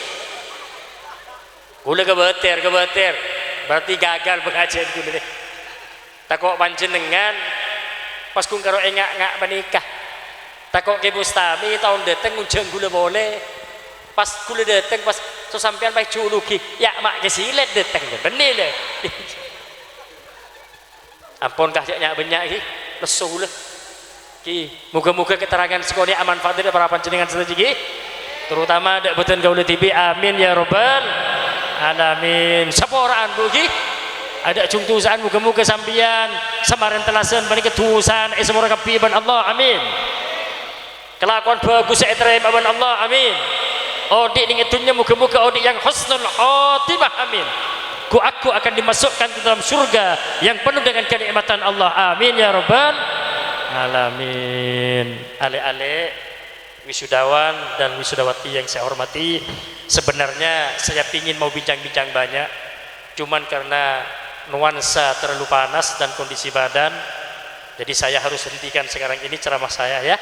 Kaulâ kabâtèr, kabâtèr. Berarti gagal pangajiyân kaulâ, nè. Tako' panjhennengngan pas ghun karo ènga'-nga' panèka. Tako' Kè Bustami taon dâteng ngonjhâng kaulâ polè. Pas kaulâ dâteng, pas so sampèyan pas èjhulugi, ya, ma' Kè silèt dâteng, bânnè, lho. Ampon, Ka', jhâ' nya'-bânnya', ghi. Lesso kaulâ. Ghi, moghâ-moghâ keterangan sè ka'dinto amanfaat dâ' para panjhennengngan sadhâjâ, ghi. Terutama dâ' bhâdhân kaulâ dhibi'. Amin, ya rabbal alamin. Saporaan, Bu, ghi. Adâ' jhung dusa'an, moghâ-moghâ sampèyan samarèn tellasan panèka dusa'an èsapora kabbhi bân Allah. Amin. Kalakowan bhâghus sè ètarèma bân Allah, amin. Odi' neng è dhunnya, moghâ-moghâ odi' yang husnul khotimah, amin. Ghu-lagghu akan dimasukkan ke dalam surga yang penuh dengan kenikmatan Allah, amin ya rabbal alamin. Alè'-alè', wisudawan dan wisudawati yang saya hormati, sebenarnya saya pingin mau bincang-bincang banyak, cuman karena nuansa terlalu panas dan kondisi badan, jadi saya harus hentikan sekarang ini ceramah saya, ya.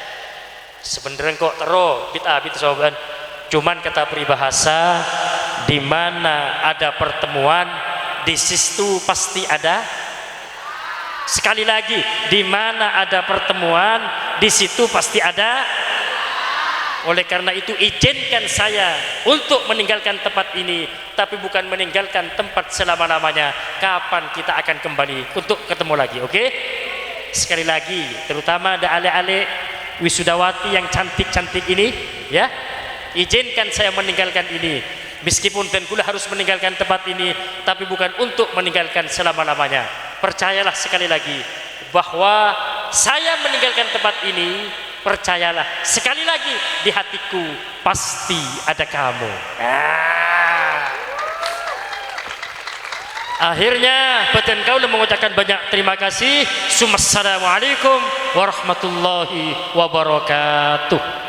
Sebenarnya kok terro bit-abit, sobat. Cuman kata peribahasa, di mana ada pertemuan, di situ pasti ada. Sekali lagi, di mana ada pertemuan, di situ pasti ada. Oleh karena itu, izinkan saya untuk meninggalkan tempat ini, tapi bukan meninggalkan tempat selama-lamanya. Kapan kita akan kembali untuk ketemu lagi, oke? Sekali lagi, terutama dâ' alè'-alè' wisudawati yang cantik-cantik ini, ya. Izinkan saya meninggalkan ini. Meskipun dân kaulâ harus meninggalkan tempat ini, tapi bukan untuk meninggalkan selama-lamanya. Percayalah sekali lagi bahwa saya meninggalkan tempat ini, percayalah sekali lagi, di hatiku pasti ada kamu. Ah. Akhirnya, bhâdhân kaulâ mengucapkan banyak terima kasih. Summa assalamualaikum warahmatullahi wabarakatuh.